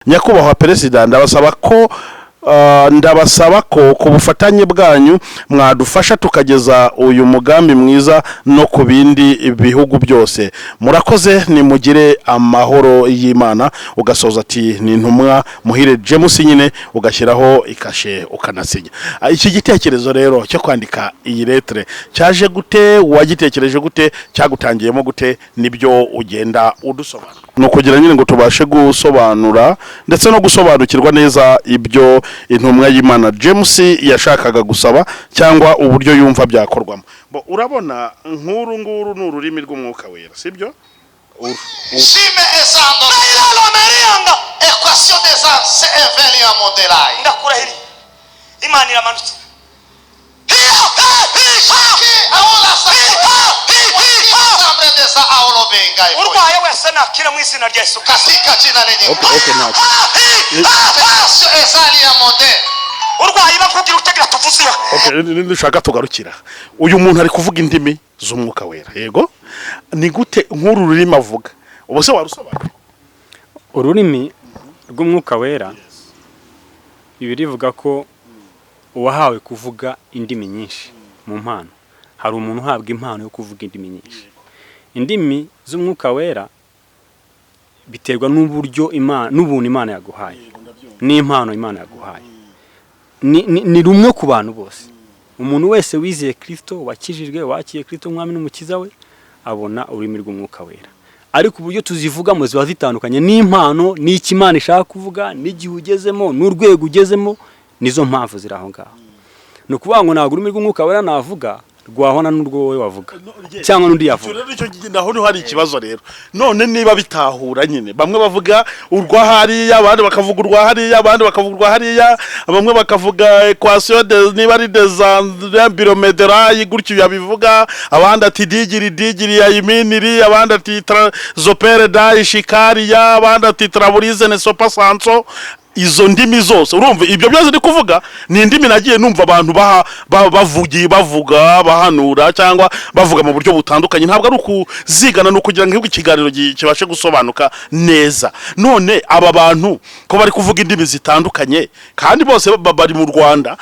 Nyakubahwa Perezida, ndabasaba ko ku bufatanye bwanyu mwadufasha tukageza uyu mugambi mwiza no ku bindi bihugu byose. Murakoze, nimugire amahoro y'Imana. Ugasoza ati: "Ni intumwa Muhire James." Nyine ugashyiraho ikashe, ukanasinya. Iki gitekerezo rero cyo kwandika iyi lettre cyaje gute? Wagitekereje gute? Cyagutangiyemo gute? Nibyo ugenda udusobanura, ni ukugira nyine ngo tubashe gusobanura ndetse no gusobanukirwa neza ibyo intumwa y'Imana James yashakaga gusaba cyangwa uburyo yumva byakorwamo. Bo, urabona nk'uru nguru ni ururimi rw'Umwuka Wera, sibyo? Shime ezando équation des ans c'est un modelai. Ndakurahiriye, Imana iramanutse. Aola sambre desa aolo benga. Urwaye wese nakira mu izina rya Yesu. Katika jina lenye Okay, ntacyo. Équation ezali ya modèle. Urwaye bakubwira utagira tuvuze. Okay, nidushaka tugarukira. Uyu muntu ari kuvuga indimi z'Umwuka Wera, yego. Ni gute nk'uru rurimi avuga ubu se warusobanura? Ururimi rw'Umwuka Wera, Bibiliya ivuga ko uwahawe kuvuga indimi nyinshi mu mpano, hari umuntu uhabwa impano yo kuvuga indimi nyinshi. Indimi z'Umwuka Wera biterwa n'uburyo Imana, n'ubuntu Imana yaguhaye, n'impano Imana yaguhaye. Ni rumwe ku bantu bose. Umuntu wese wizeye Kirisito, wakijijwe, wakiye Kirisito umwami n'umukiza we, abona ururimi rw'Umwuka Wera. Ariko uburyo tuzivugamo ziba zitandukanye n'impano, n'icyo Imana ishaka kuvuga, n'igihe ugezemo, n'urwego ugezemo. Nizo mpamvu ziri aho ngaho. Ni ukuvuga ngo ntabwo ururimi rw'Umwuka Wera navuga rwahona n'urwo wowe wavuga cyangwa n'undi yavuga. Icyo rero nicyo naho niho hari ikibazo rero. None niba bitahura nyine, bamwe bavuga urwa hariya, abandi bakavuga urwa hariya, abandi bakavuga urwa hariya, bamwe bakavuga equation de niba ari des biromederayi gutyo yabivuga, abandi ati digiri digiri ya iminiri, abandi ati zopere dai shikariya, abandi ati traburize ne sopa sanso. Izo ndimi zose, urumva ibyo byose ndi kuvuga ni indimi nagiye numva abantu baha bavugiye, bavuga, bahanura cyangwa bavuga mu buryo butandukanye. Ntabwo ari ukuzigana, ni ukugira ngo ikiganiro kibashe gusobanuka neza. None aba bantu ko bari kuvuga indimi zitandukanye kandi bose bari mu Rwanda?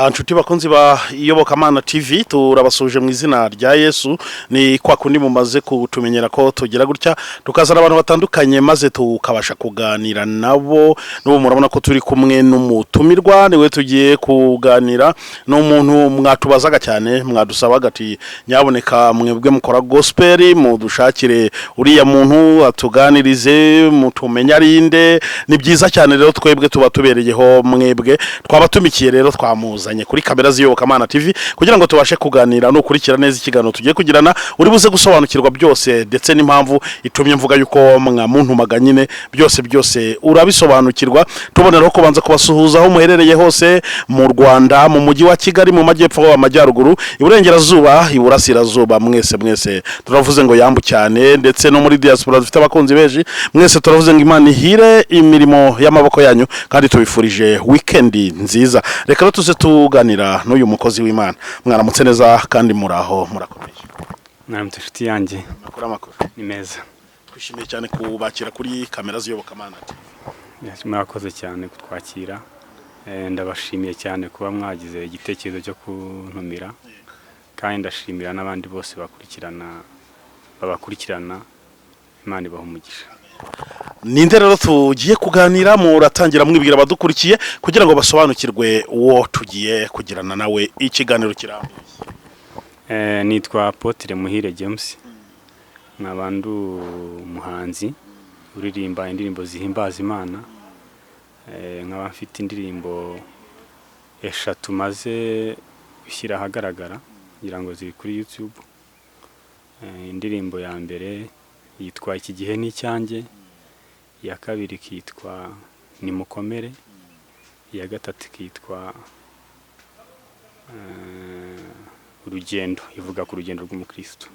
Nshuti bakunzi ba Iyobokamana TV, turabasuje mu izina rya Yesu. Ni kwa kundi mumaze kutumenyera ko tugira gutya tukazana abantu batandukanye maze tukabasha kuganira nabo. N'ubu murabona ko turi kumwe n'umutumirwa, niwe tugiye kuganira. Ni umuntu mwatubazaga cyane, mwadusabaga ati: "Nyaboneka mwebwe mukora gospel, mudushakire uriya muntu atuganirize, mutumenye arinde." Ni byiza cyane rero, twebwe tuba tubereyeho mwebwe. Twabatumikiye rero, twamuzanye kuri kamera z'Iyobokamana TV kugira ngo tubashe kuganira. Nukurikira neza ikiganiro tugiye kugirana, uri buze gusobanukirwa byose, ndetse n'impamvu itumye mvuga yuko mwamuntumaga nyine, byose byose urabisobanukirwa. Tuboneraho kubanza kubasuhuza aho muherereye hose mu Rwanda, mu mujyi wa Kigali, mu majyepfo, amajyaruguru, iburengerazuba, iburasirazuba, mwese mwese turavuze ngo yambu cyane. Ndetse no muri diaspora dufite abakunzi benshi. Mwese turavuze ngo Imana ihire imirimo y'amaboko yanyu, kandi tubifurije weekend nziza. Reka rero tuze tuganira n'uyu mukozi w'Imana. Mwaramutse neza kandi muraho, murakomeye? Mwaramutse, inshuti yanjye. Amakuru, amakuru? Ni meza. Twishimiye cyane kubakira kuri kamera z'Iyobokamana. Yes, murakoze cyane kutwakira. Ndabashimiye cyane kuba mwagize igitekerezo cyo kuntumira, kandi ndashimira n'abandi bose bakurikirana, babakurikirana. Imana ibaha umugisha. Ninde rero tugiye kuganira? Muratangira mwibwira abadukurikiye kugira ngo basobanukirwe uwo tugiye kugirana nawe ikiganiro kirambuye. Nitwa Apôtre Muhire James, nkaba ndi umuhanzi uririmba indirimbo zihimbaza Imana. Nkaba mfite indirimbo eshatu maze gushyira ahagaragara, ngira ngo ziri kuri YouTube. Indirimbo ya mbere yitwa "Iki gihe ni icyanjye", iya kabiri ikitwa "Nimukomere", iya gatatu ikitwa "Urugendo", ivuga ku rugendo rw'umukristo.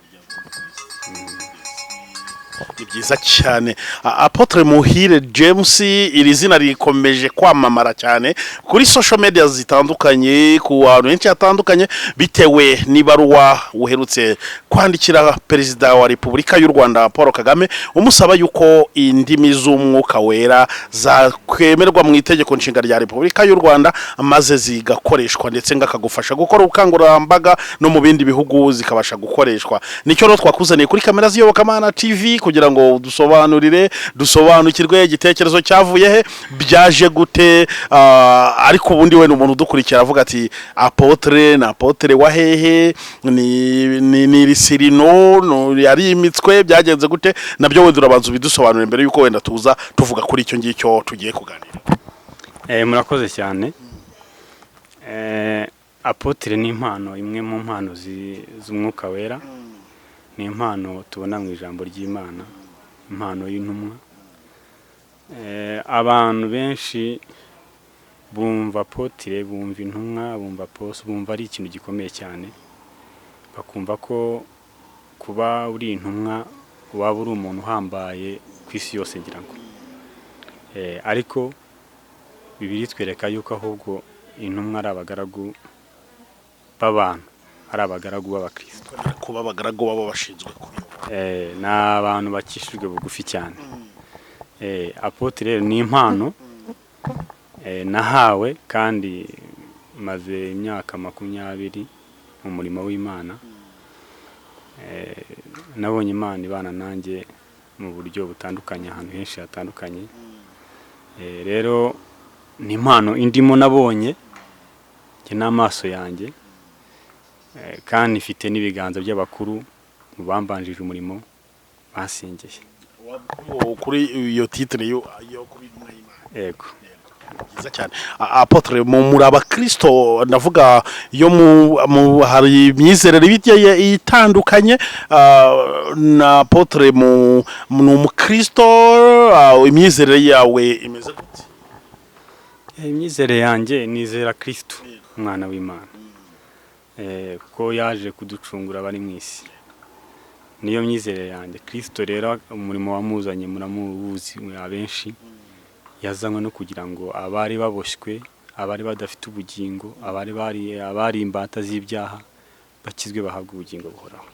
Ni byiza cyane. Apotre Muhire James, iri zina rikomeje kwamamara cyane kuri social media zitandukanye, ku bantu benshi hatandukanye, bitewe n'ibaruwa uherutse kwandikira Perezida wa Repubulika y'u Rwanda Paul Kagame, umusaba yuko indimi z'Umwuka Wera zakwemerwa mu itegeko nshinga rya Repubulika y'u Rwanda, maze zigakoreshwa, ndetse ngakagufasha gukora ubukangurambaga no mu bindi bihugu zikabasha gukoreshwa. Nicyo rero twakuzaniye kuri kamera z'Iyobokamana TV kugira ngo dusobanurire, dusobanukirwe igitekerezo cyavuye he, byaje gute. Ariko ubundi we ni umuntu udukurikira avuga ati: "Apotre na apotre wa hehe? Ni risirino no yari imitswe, byagenze gute?" Nabyo wenda urabanza ubidusobanurire mbere yuko wenda tuza tuvuga kuri icyo ngicyo tugiye kuganira. Murakoze cyane. Apotre ni impano, imwe mu mpano z'Umwuka Wera. Ni impano tubona mu ijambo ry'Imana, impano y'intumwa. Abantu benshi bumva apotre, bumva intumwa, bumva apostle, bumva ari ikintu gikomeye cyane, bakumva ko kuba uri intumwa waba uri umuntu uhambaye ku isi yose, ngira ngo. Ariko Bibiliya itwereka yuko ahubwo intumwa ari abagaragu b'abantu, ari abagaragu b'abakristo. Kuba abagaragu baba bashinzwe kuyobora. Ni abantu bakishijwe bugufi cyane. Apotre rero ni impano nahawe, kandi maze imyaka 20 mu murimo w'Imana. Nabonye Imana ibana nanjye mu buryo butandukanye, ahantu henshi hatandukanye. Rero ni impano indimo, nabonye njye n'amaso yanjye, kandi ifite n'ibiganza by'abakuru mu bambanjije umurimo basengeye. Kuri iyo titre yo kuba intumwa y'Imana. Yego. Byiza cyane. Apotre, muri abakristo, ndavuga yo mu hari imyizerere igiye itandukanye. Na apotre ni umukristo, imyizerere yawe imeze gute? Imyizerere yanjye, nizera Kristo umwana w'Imana, ko yaje kuducungura abari mu isi. Niyo myizerere yanjye. Kristo rero, umurimo wamuzanye muramuzi abenshi, yazanywe no kugira ngo abari baboshywe, abari badafite ubugingo, abari imbata z'ibyaha bakizwe, bahabwe ubugingo buhoraho.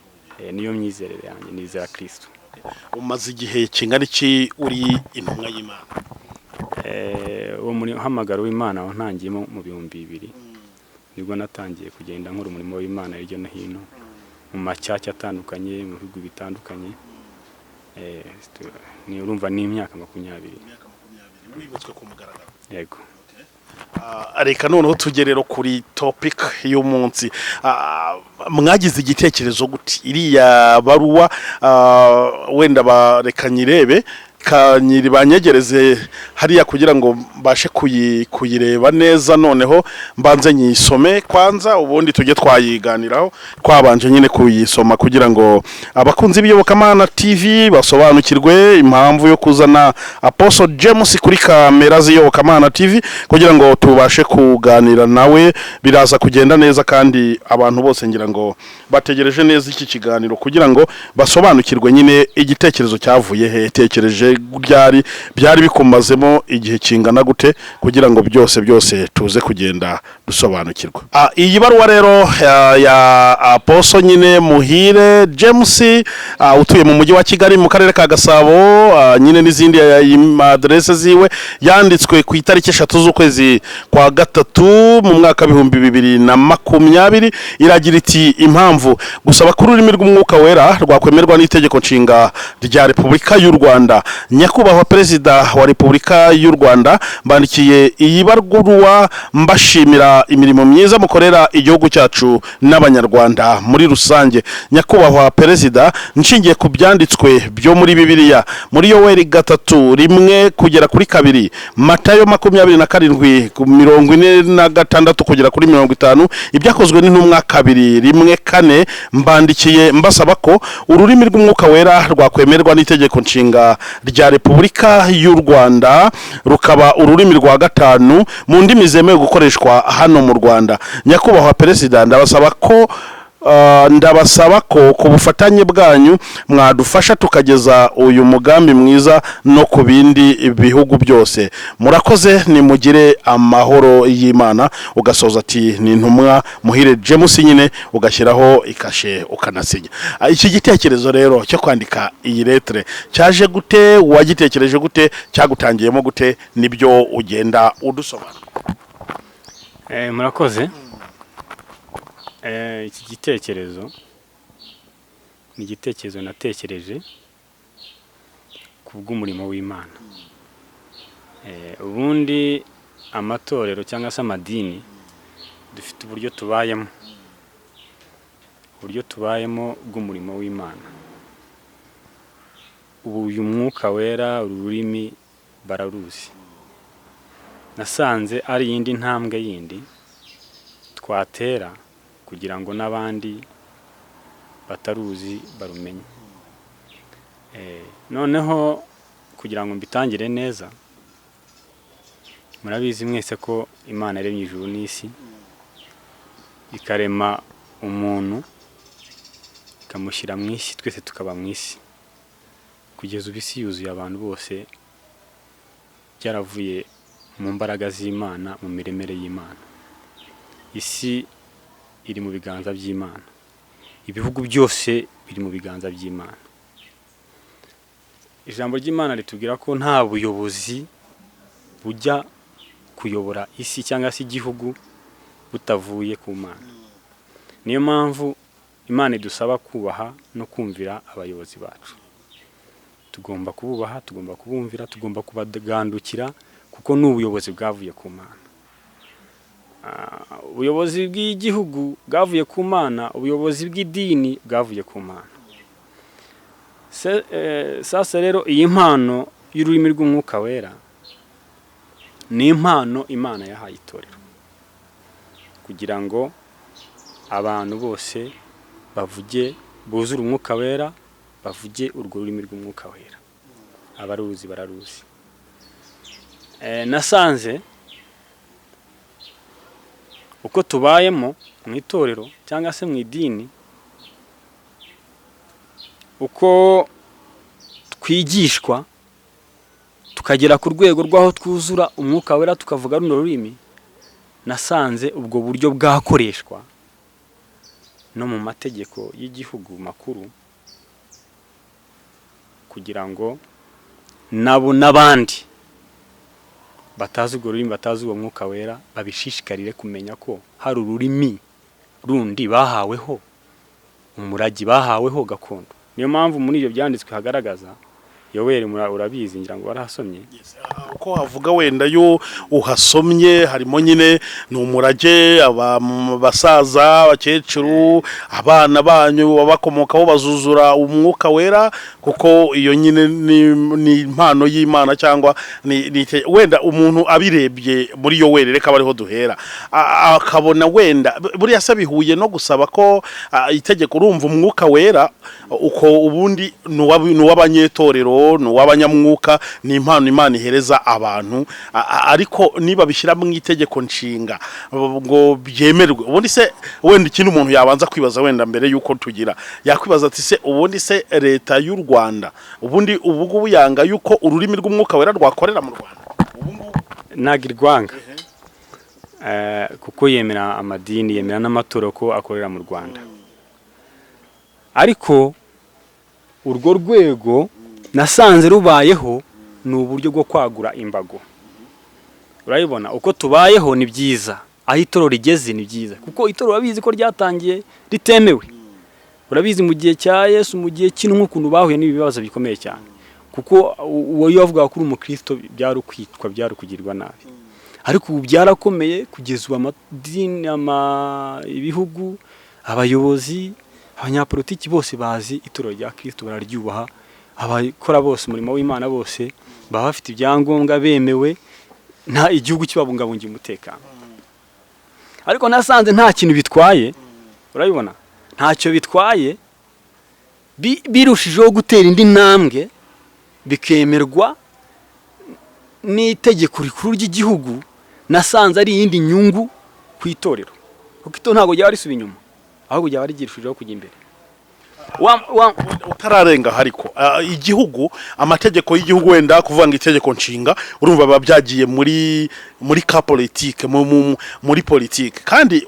Niyo myizerere yanjye, nizera Kristo. Umaze igihe kingana iki uri intumwa y'Imana? Uwo muri hamagaro w'Imana wantangiyemo mu 2000, nibwo natangiye kugenda nkora umurimo w'Imana hirya no hino mu macyacya atandukanye, mu bihugu bitandukanye. Ni urumva ni imyaka 20. Wibutswe ku mugaragaro? Yego. Reka noneho tujye rero kuri topic y'umunsi. Mwagize igitekerezo gute? Iriya baruwa, wenda bareka nyirebe, kanyiri banyegereze hariya kugira ngo mbashe kuyireba neza, noneho mbanze nyisome kwanza, ubundi tujye twayiganiraho twabanje nyine kuyisoma, kugira ngo abakunzi b'Iyobokamana TV basobanukirwe impamvu yo kuzana Apostle James kuri kamera z'Iyobokamana TV, kugira ngo tubashe kuganira nawe. Biraza kugenda neza, kandi abantu bose ngira ngo bategereje neza iki kiganiro kugira ngo basobanukirwe nyine igitekerezo cyavuye he, tekereje byari bikumazemo igihe kingana gute, kugira ngo byose byose tuze kugenda dusobanukirwa. Iyi baruwa rero ya Apostle nyine Muhire James, utuye mu mujyi wa Kigali mu karere ka Gasabo, nyine n'izindi aderese ziwe, yanditswe ku itariki 3 z'ukwezi kwa gatatu mu mwaka 2020, iragira iti: "Impamvu gusaba ko ururimi rw'Umwuka Wera rwakwemerwa n'itegeko nshinga rya Repubulika y'u Rwanda. Nyakubahwa Perezida wa Repubulika y'u Rwanda, mbandikiye iyi baruwa mbashimira imirimo myiza mukorera igihugu cyacu n'Abanyarwanda muri rusange. Nyakubahwa Perezida, nshingiye ku byanditswe byo muri Bibiliya, muri Yoweri 3:1-2, Matayo 27:46-50, Ibyakozwe n'Intumwa 2:1-4, mbandikiye mbasaba ko ururimi rw'Umwuka Wera rwakwemerwa n'itegeko nshinga rya Repubulika y'u Rwanda, rukaba ururimi rwa gatanu mu ndimi zemewe gukoreshwa hano mu Rwanda. Nyakubahwa Perezida, ndabasaba ko Ndabasaba ko ku bufatanye bwanyu mwadufasha tukageza uyu mugambi mwiza no ku bindi bihugu byose. Murakoze, nimugire amahoro y'Imana." Ugasoza ati: "Ni intumwa Muhire James." Nyine ugashyiraho ikashe, ukanasinya. Iki gitekerezo rero cyo kwandika iyi lettre cyaje gute? Wagitekereje gute? Cyagutangiyemo gute? Nibyo ugenda udusobanura. Murakoze. Iki gitekerezo ni igitekerezo natekereje ku bw'umurimo w'Imana. Ubundi amatorero cyangwa se amadini, dufite uburyo tubayemo, uburyo tubayemo bw'umurimo w'Imana. Ubu uyu Mwuka Wera, uru rurimi bararuzi. Nasanze ari iyindi ntambwe yindi twatera kugira ngo n'abandi bataruzi barumenye. Noneho kugira ngo mbitangire neza, murabizi mwese ko Imana yaremye ijuru n'isi, ikarema umuntu, ikamushyira mu isi, twese tukaba mu isi. Kugeza ubu isi yuzuye abantu bose, byaravuye mu mbaraga z'Imana, mu miremere y'Imana. Isi iri mu biganza by'Imana, ibihugu byose biri mu biganza by'Imana. Ijambo ry'Imana ritubwira ko nta buyobozi bujya kuyobora isi cyangwa se igihugu butavuye ku Mana. Niyo mpamvu Imana idusaba kubaha no kumvira abayobozi bacu. Tugomba kububaha, tugomba kubumvira, tugomba kubagandukira, kuko ni ubuyobozi bwavuye ku Mana. Ubuyobozi bw'igihugu bwavuye ku Mana, ubuyobozi bw'idini bwavuye ku Mana. Sasa rero iyi mpano y'ururimi rw'Umwuka Wera ni impano Imana yahaye itorero kugira ngo abantu bose bavuge, buzure Umwuka Wera, bavuge urwo rurimi rw'Umwuka Wera. Abaruzi bararuzi. Nasanze uko tubayemo mu itorero cyangwa se mu idini, uko twigishwa tukagera ku rwego rw'aho twuzura Umwuka Wera, tukavuga runo rurimi, nasanze ubwo buryo bwakoreshwa no mu mategeko y'igihugu makuru, kugira ngo nabo n'abandi batazi urwo rurimi, batazi uwo Mwuka Wera, babishishikarire kumenya ko hari ururimi rundi bahaweho umurage, bahaweho gakondo. Niyo mpamvu muri ibyo byanditswe hagaragaza Yoweri, urabizi, ngira ngo warahasomye. Uko wavuga wenda yo uhasomye, harimo nyine ni umurage, abasaza, abakecuru, abana banyu babakomokaho bazuzura Umwuka Wera, kuko iyo nyine ni impano y'Imana cyangwa ni wenda umuntu abirebye muri Yoweri, reka bariho duhera, akabona wenda buriya se bihuye no gusaba ko itegeko, urumva Umwuka Wera uko ubundi ni uw'abanyetorero, ni uw'abanyamwuka, ni impano Imana ihereza abantu, ariko niba bishyira mu itegeko nshinga ngo byemerwe, ubundi se wenda ikindi umuntu yabanza kwibaza, wenda mbere yuko tugira, yakwibaza ati: "Se ubundi se leta y'u Rwanda ubundi ubu ngubu yanga yuko ururimi rw'Umwuka Wera rwakorera mu Rwanda ubu ngubu?" Ntabwo irwanga, kuko yemera amadini, yemera n'amatorero ko akorera mu Rwanda. Ariko urwo rwego nasanze rubayeho ni uburyo bwo kwagura imbago. Urabibona uko tubayeho ni byiza, aho itorero rigeze ni byiza, kuko itorero urabizi ko ryatangiye ritemewe. Urabizi mu gihe cya Yesu, mu gihe cy'intumwa, ukuntu bahuye n'ibibazo bikomeye cyane, kuko uwo iyo wavugaga ko uri umukristo byari ukwitwa, byari ukugirwa nabi. Ariko ubu byarakomeye, kugeza ubu amadini, ibihugu, abayobozi, abanyapolitiki bose bazi itorero rya Kristo, bararyubaha. Abakora bose umurimo w'Imana bose baba bafite ibyangombwa, bemewe, nta igihugu kibabungabungira umutekano. Ariko nasanze nta kintu bitwaye, urabibona, ntacyo bitwaye birushijeho gutera indi ntambwe, bikemerwa n'itegeko rikuru ry'igihugu. Nasanze ari iyindi nyungu ku itorero, kuko itorero ntabwo ryaba risuba inyuma, ahubwo ryaba ritera imbere. Ahubwo ryaba rigirushijeho kujya imbere. Wa, wa, Utararenga, ariko igihugu, amategeko y'igihugu, wenda kuvuga ngo itegeko nshinga, urumva biba byagiye muri ka politike, muri politike. Kandi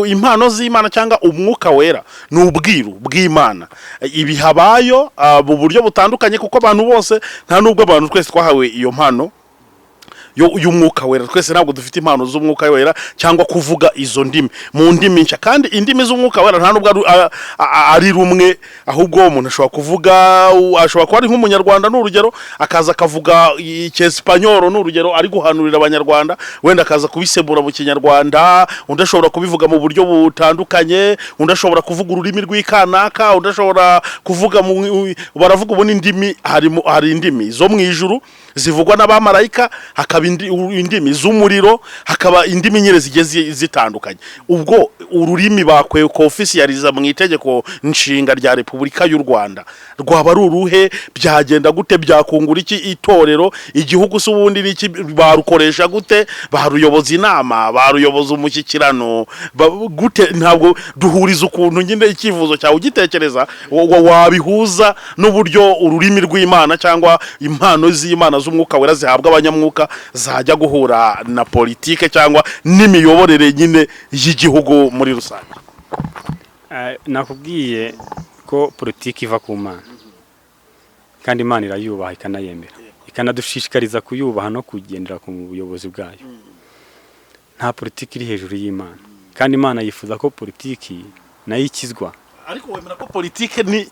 impano z'Imana cyangwa umwuka wera ni ubwiru bw'Imana, ibi habayo mu buryo butandukanye, kuko abantu bose, nta nubwo abantu twese twahawe iyo mpano y'umwuka wera. Twese ntabwo dufite impano z'umwuka wera cyangwa kuvuga izo ndimi mu ndimi nshya. Kandi indimi z'umwuka wera nta nubwo ari rumwe, ahubwo umuntu ashobora kuvuga, ashobora kuba ari nk'umunyarwanda, ni urugero, akaza akavuga icyesipanyoro, ni urugero, ari guhanurira abanyarwanda, wenda akaza kubisemura mu kinyarwanda. Undi ashobora kubivuga mu buryo butandukanye, undi ashobora kuvuga ururimi rw'ikanaka, undi ashobora kuvuga mu baravuga ubu n'indimi. Hari indimi zo mu ijuru zivugwa n'abamarayika, hakaba indimi z'umuriro, hakaba indimi nyine zigiye zitandukanye. Ubwo ururimi bakwiye ko-officializa mu itegeko nshinga rya Repubulika y'u Rwanda rwaba ari uruhe? Byagenda gute? Byakungura iki itorero, igihugu se? Ubundi n'iki barukoresha gute? Baruyoboza inama, baruyoboza umushyikirano gute? Ntabwo duhuriza ukuntu nyine icyifuzo cyawe ugitekereza wabihuza n'uburyo ururimi rw'Imana cyangwa impano z'Imana z'umwuka wera zihabwa abanyamwuka zajya guhura na politike cyangwa n'imiyoborere nyine y'igihugu muri rusange. Nakubwiye ko politiki iva ku Mana, kandi Imana irayubaha, ikanayemera, ikanadushishikariza kuyubaha no kugendera ku buyobozi bwayo. Nta politiki iri hejuru y'Imana, kandi Imana yifuza ko politiki nayo ikizwa. Ariko wemera ko politike ni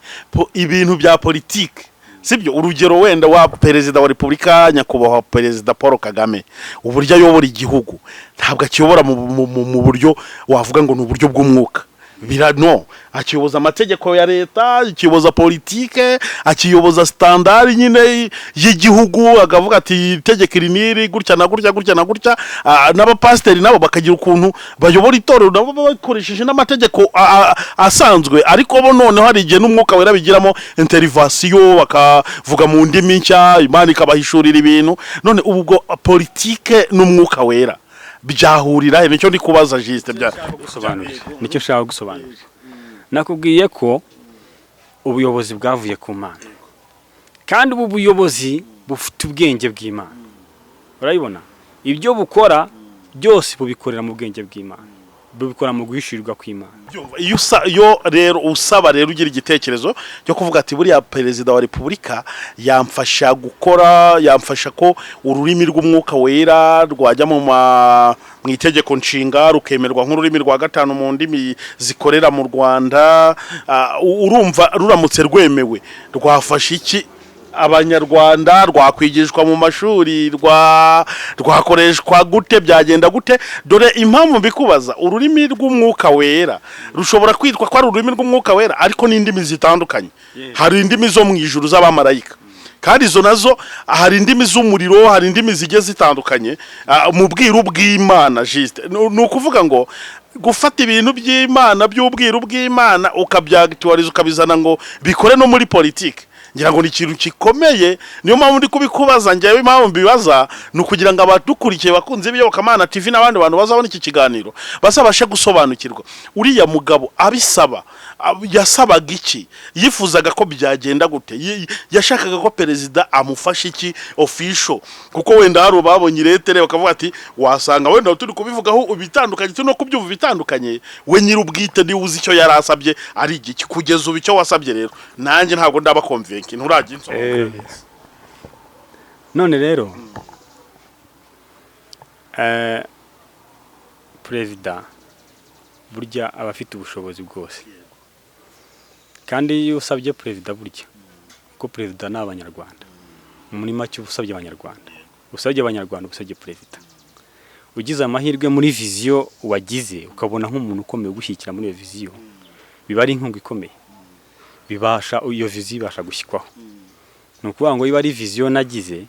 ibintu bya politike, sibyo? Urugero wenda wa perezida wa repubulika, nyakubahwa Perezida Paul Kagame, uburyo ayobora igihugu ntabwo akiyobora mu buryo wavuga ngo ni uburyo bw'umwuka. Bira no akiyoboza amategeko ya leta, akiyoboza politike, akiyoboza standard nyine y'igihugu, akavuga ati itegeko iri n'iri, gutya na gutya, gutya na gutya. N'abapasiteri nabo bakagira ukuntu bayobora itorero, nabo bakoresheje n'amategeko asanzwe. Ariko bo noneho hari igihe n'umwuka wera bigiramo intervention, bakavuga mu ndimi nshya, Imana ikabahishurira ibintu. None ubwo politike n'umwuka wera byahurira he? Nicyo ndi kubaza juste bya Gusobanurira, nicyo nshaka gusobanurira. Nakubwiye ko ubuyobozi bwavuye ku Mana, kandi ubu buyobozi bufite ubwenge bw'Imana. Urabibona, ibyo bukora byose bubikorera mu bwenge bw'Imana, bubikora mu guhishurirwa kw'Imana. Iyo rero usaba, rero ugira igitekerezo cyo kuvuga ati buriya perezida wa repubulika yamfasha gukora, yamfasha ko ururimi rw'umwuka wera rwajya mu itegeko nshinga, rukemerwa nk'ururimi rwa gatanu mu ndimi zikorera mu Rwanda, urumva ruramutse rwemewe rwafasha iki abanyarwanda? Rwakwigishwa mu mashuri? Rwakoreshwa gute? Byagenda gute? Dore impamvu mbikubaza: ururimi rw'umwuka wera rushobora kwitwa ko ari ururimi rw'umwuka wera, ariko n'indimi zitandukanye. Hari indimi zo mu ijuru z'abamarayika, kandi izo nazo, hari indimi z'umuriro, hari indimi zigiye zitandukanye mu bwiru bw'Imana. Juste ni ukuvuga ngo gufata ibintu by'Imana, by'ubwiru bw'Imana, ukabyactualiza, ukabizana ngo bikore no muri politiki, ngira ngo ni ikintu gikomeye. Niyo mpamvu ndi kubikubaza njyewe. Impamvu mbibaza ni ukugira ngo abadukurikiye, bakunze b'Iyobokamana TV, n'abandi bantu bazabona iki kiganiro bazabashe gusobanukirwa uriya mugabo abisaba yasabaga iki, yifuzaga ko byagenda gute, yashakaga ko perezida amufasha iki official. Kuko wenda hari babonye iretere bakavuga ati wasanga wenda turi kubivugaho ibitandukanye, turi no kubyumva ibitandukanye, we nyir'ubwite niwe uzi icyo yari asabye ari igiki. Kugeza ubu icyo wasabye rero nanjye ntabwo ndaba convaincu, nturajya insobanura. None rero perezida burya aba afite ubushobozi bwose, kandi iyo usabye perezida burya, kuko perezida ni abanyarwanda, muri make uba usabye abanyarwanda, usabye abanyarwanda uba usabye perezida. Ugize amahirwe muri vision wagize, ukabona nk'umuntu ukomeye ugushyigikira muri iyo vision, biba ari inkunga ikomeye, bibasha iyo vision ibasha gushyikwaho. Ni ukuvuga ngo niba ari vision nagize,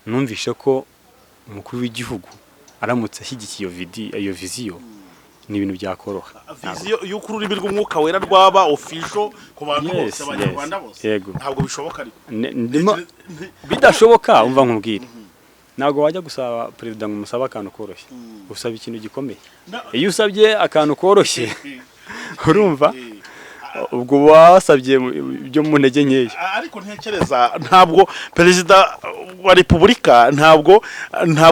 numvishe ko umukuru w'igihugu aramutse ashyigikiye iyo vision, ni ibintu byakoroha. Vision y'uko ururimi rw'umwuka wera rwaba official ku bantu Yes, bose, abanyarwanda yes, bose? Yego. Ntabwo bishoboka ariko. Bidashoboka, umva nkubwire, ntabwo wajya gusaba perezida ngo umusabe akantu koroshye, usaba ikintu gikomeye. Iyo usabye akantu koroshye Urumva, ubwo wasabye ibyo mu ntege nkeya. Ariko ntekereza ntabwo Perezida wa Repubulika, ntabwo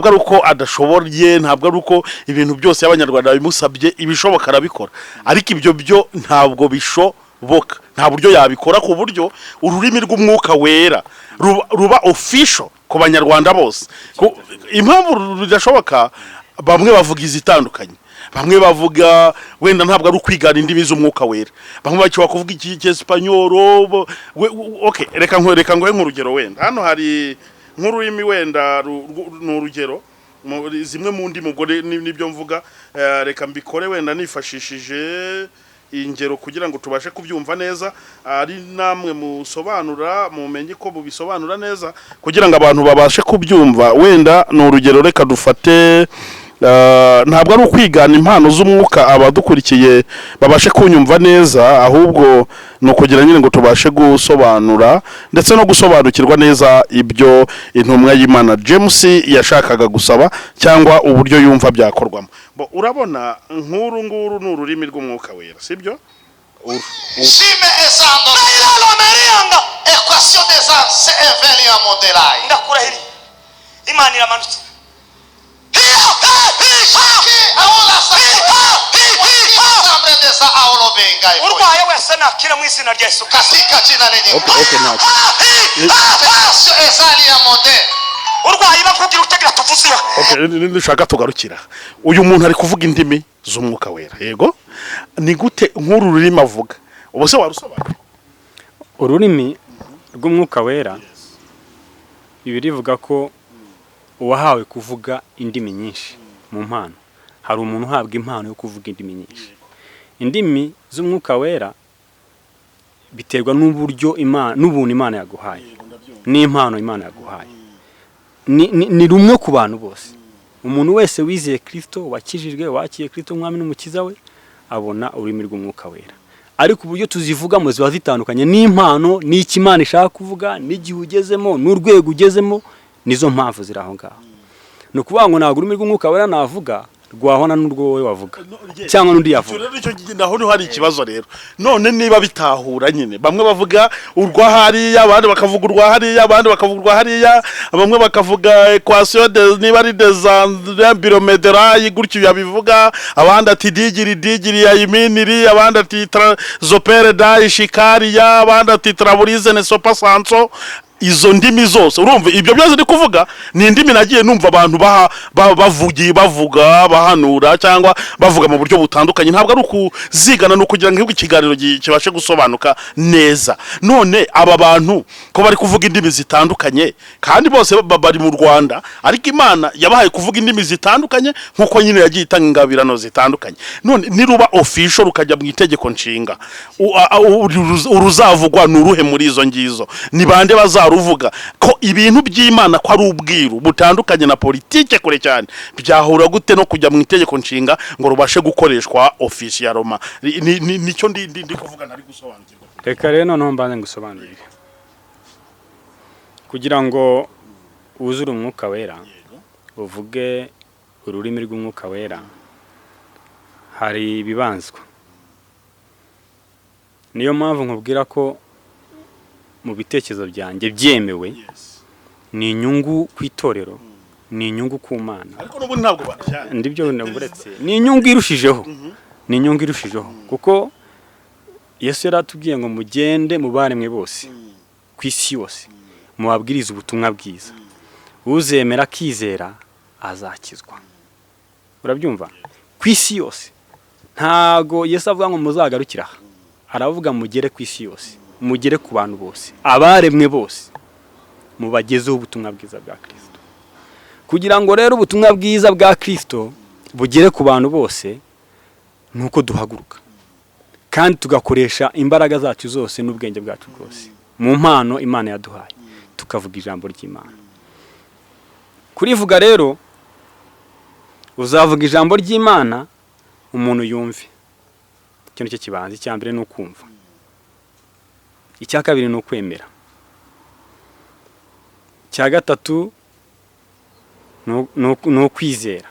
ari uko adashoboye, ntabwo ari uko ibintu byose Abanyarwanda babimusabye, ibishoboka arabikora, ariko ibyo byo ntabwo bishoboka. Nta buryo yabikora ku buryo ururimi rw'Umwuka Wera ruba official ku Banyarwanda bose. Impamvu bidashoboka, bamwe bavuga izitandukanye, bamwe bavuga wenda ntabwo ari ukwigana indimi z'Umwuka Wera, bamwe bashobora kuvuga iki cyesipanyoro. Okay, reka nguhe nk'urugero. Wenda hano hari nk'ururimi, wenda ni urugero, zimwe mu ndimi. Ubwo nibyo mvuga. Reka mbikore wenda nifashishije ingero kugira ngo tubashe kubyumva neza, ari namwe musobanura, mumenye ko mubisobanura neza kugira ngo abantu babashe kubyumva. Wenda ni urugero, reka dufate, ntabwo ari ukwigana impano z'umwuka, abadukurikiye babashe kunyumva neza, ahubwo ni ukugira nyine ngo tubashe gusobanura ndetse no gusobanukirwa neza ibyo intumwa y'Imana James yashakaga gusaba cyangwa uburyo yumva byakorwamo. Bo, urabona nk'uru nguru ni ururimi rw'Umwuka Wera, sibyo? Shime esando. Nairalo. Equation des ans, c'est un modelai. Ndakurahiriye, Imana iramanutse. Ki aola sa. Sambre desa aolo bengai. Urwaye wese nakira mu izina rya Yesu. Katika jina lenye. Okay, ntacyo. Equation ezali ya model. Urwaye bakubwira utagira tuvuze. Okay, ndushaka tugarukira. Uyu muntu ari kuvuga indimi z'Umwuka Wera, yego. Ni gute nk'uru rurimi avuga, ubu se warusobanura? Ururimi rw'Umwuka Wera, Bibiliya ivuga ko uwahawe kuvuga indimi nyinshi mu mpano, hari umuntu uhabwa impano yo kuvuga indimi nyinshi. Indimi z'Umwuka Wera biterwa n'uburyo Imana, n'ubuntu Imana yaguhaye, n'impano Imana yaguhaye. Ni rumwe ku bantu bose. Umuntu wese wizeye Kristo, wakijijwe, wakiye Kristo umwami n'umukiza we, abona ururimi rw'Umwuka Wera. Ariko uburyo tuzivugamo ziba zitandukanye n'impano, n'icyo Imana ishaka kuvuga, n'igihe ugezemo, n'urwego ugezemo. Nizo mpamvu ziri aho ngaho. Ni ukuvuga ngo ntabwo ururimi rw'Umwuka Wera navuga rwahona n'urwo wowe wavuga cyangwa n'undi yavuga. Icyo rero nicyo naho niho hari ikibazo rero. None niba bitahura nyine, bamwe bavuga urwa hariya, abandi bakavuga urwa hariya, abandi bakavuga urwa hariya, bamwe bakavuga equation de niba ari des biromederayi gutyo yabivuga, abandi ati digiri digiri ya iminiri, abandi ati zopere dai shikariya, abandi ati traburize ne sopa sanso. Izo ndimi zose, urumva ibyo byose ndi kuvuga ni indimi nagiye numva abantu bavugiye, bavuga, bahanura cyangwa bavuga mu buryo butandukanye. Ntabwo ari ukuzigana, ni ukugira ngo ikiganiro kibashe gusobanuka neza. None aba bantu ko bari kuvuga indimi zitandukanye kandi bose bari mu Rwanda, ariko Imana yabahaye kuvuga indimi zitandukanye nk'uko nyine yagiye itanga ingabirano zitandukanye, none niruba official rukajya mu itegeko nshinga, uruzavugwa ni uruhe muri izo ngizo? Ni bande bazaruvuga? Ko ibintu by'Imana ko ari ubwiru butandukanye na politike kure cyane, byahura gute no kujya mu itegeko nshinga ngo rubashe gukoreshwa officiellement? Nicyo ndi kuvuga ntari gusobanukirwa. Reka rero noneho mbanze ngusobanurire. Kugira ngo wuzure Umwuka Wera, uvuge ururimi rw'Umwuka Wera, hari ibibanzwa. Niyo mpamvu nkubwira ko mu bitekerezo byanjye byemewe ni inyungu ku itorero, ni inyungu ku Mana. Ariko n'ubundi ntabwo babyanga. Ndibyo, uretse ni inyungu irushijeho, ni inyungu irushijeho, kuko Yesu yaratubwiye ngo mugende mu baremwe bose ku isi yose, mubabwirize ubutumwa bwiza, uzemera akizera azakizwa. Urabyumva? Ku isi yose. Ntago Yesu avuga ngo muzagarukire aha, aravuga mugere ku isi yose, mugere ku bantu bose, abaremwe bose, mubagezeho ubutumwa bwiza bwa Kristo. Kugira ngo rero ubutumwa bwiza bwa Kristo bugere ku bantu bose, ni uko duhaguruka kandi tugakoresha imbaraga zacu zose n'ubwenge bwacu bwose mu mpano Imana yaduhaye, tukavuga ijambo ry'Imana. Kurivuga rero, uzavuga ijambo ry'Imana umuntu yumve. Icyo nicyo kibanza. Icya mbere ni ukumva, icya kabiri ni ukwemera, icya gatatu ni ukwizera,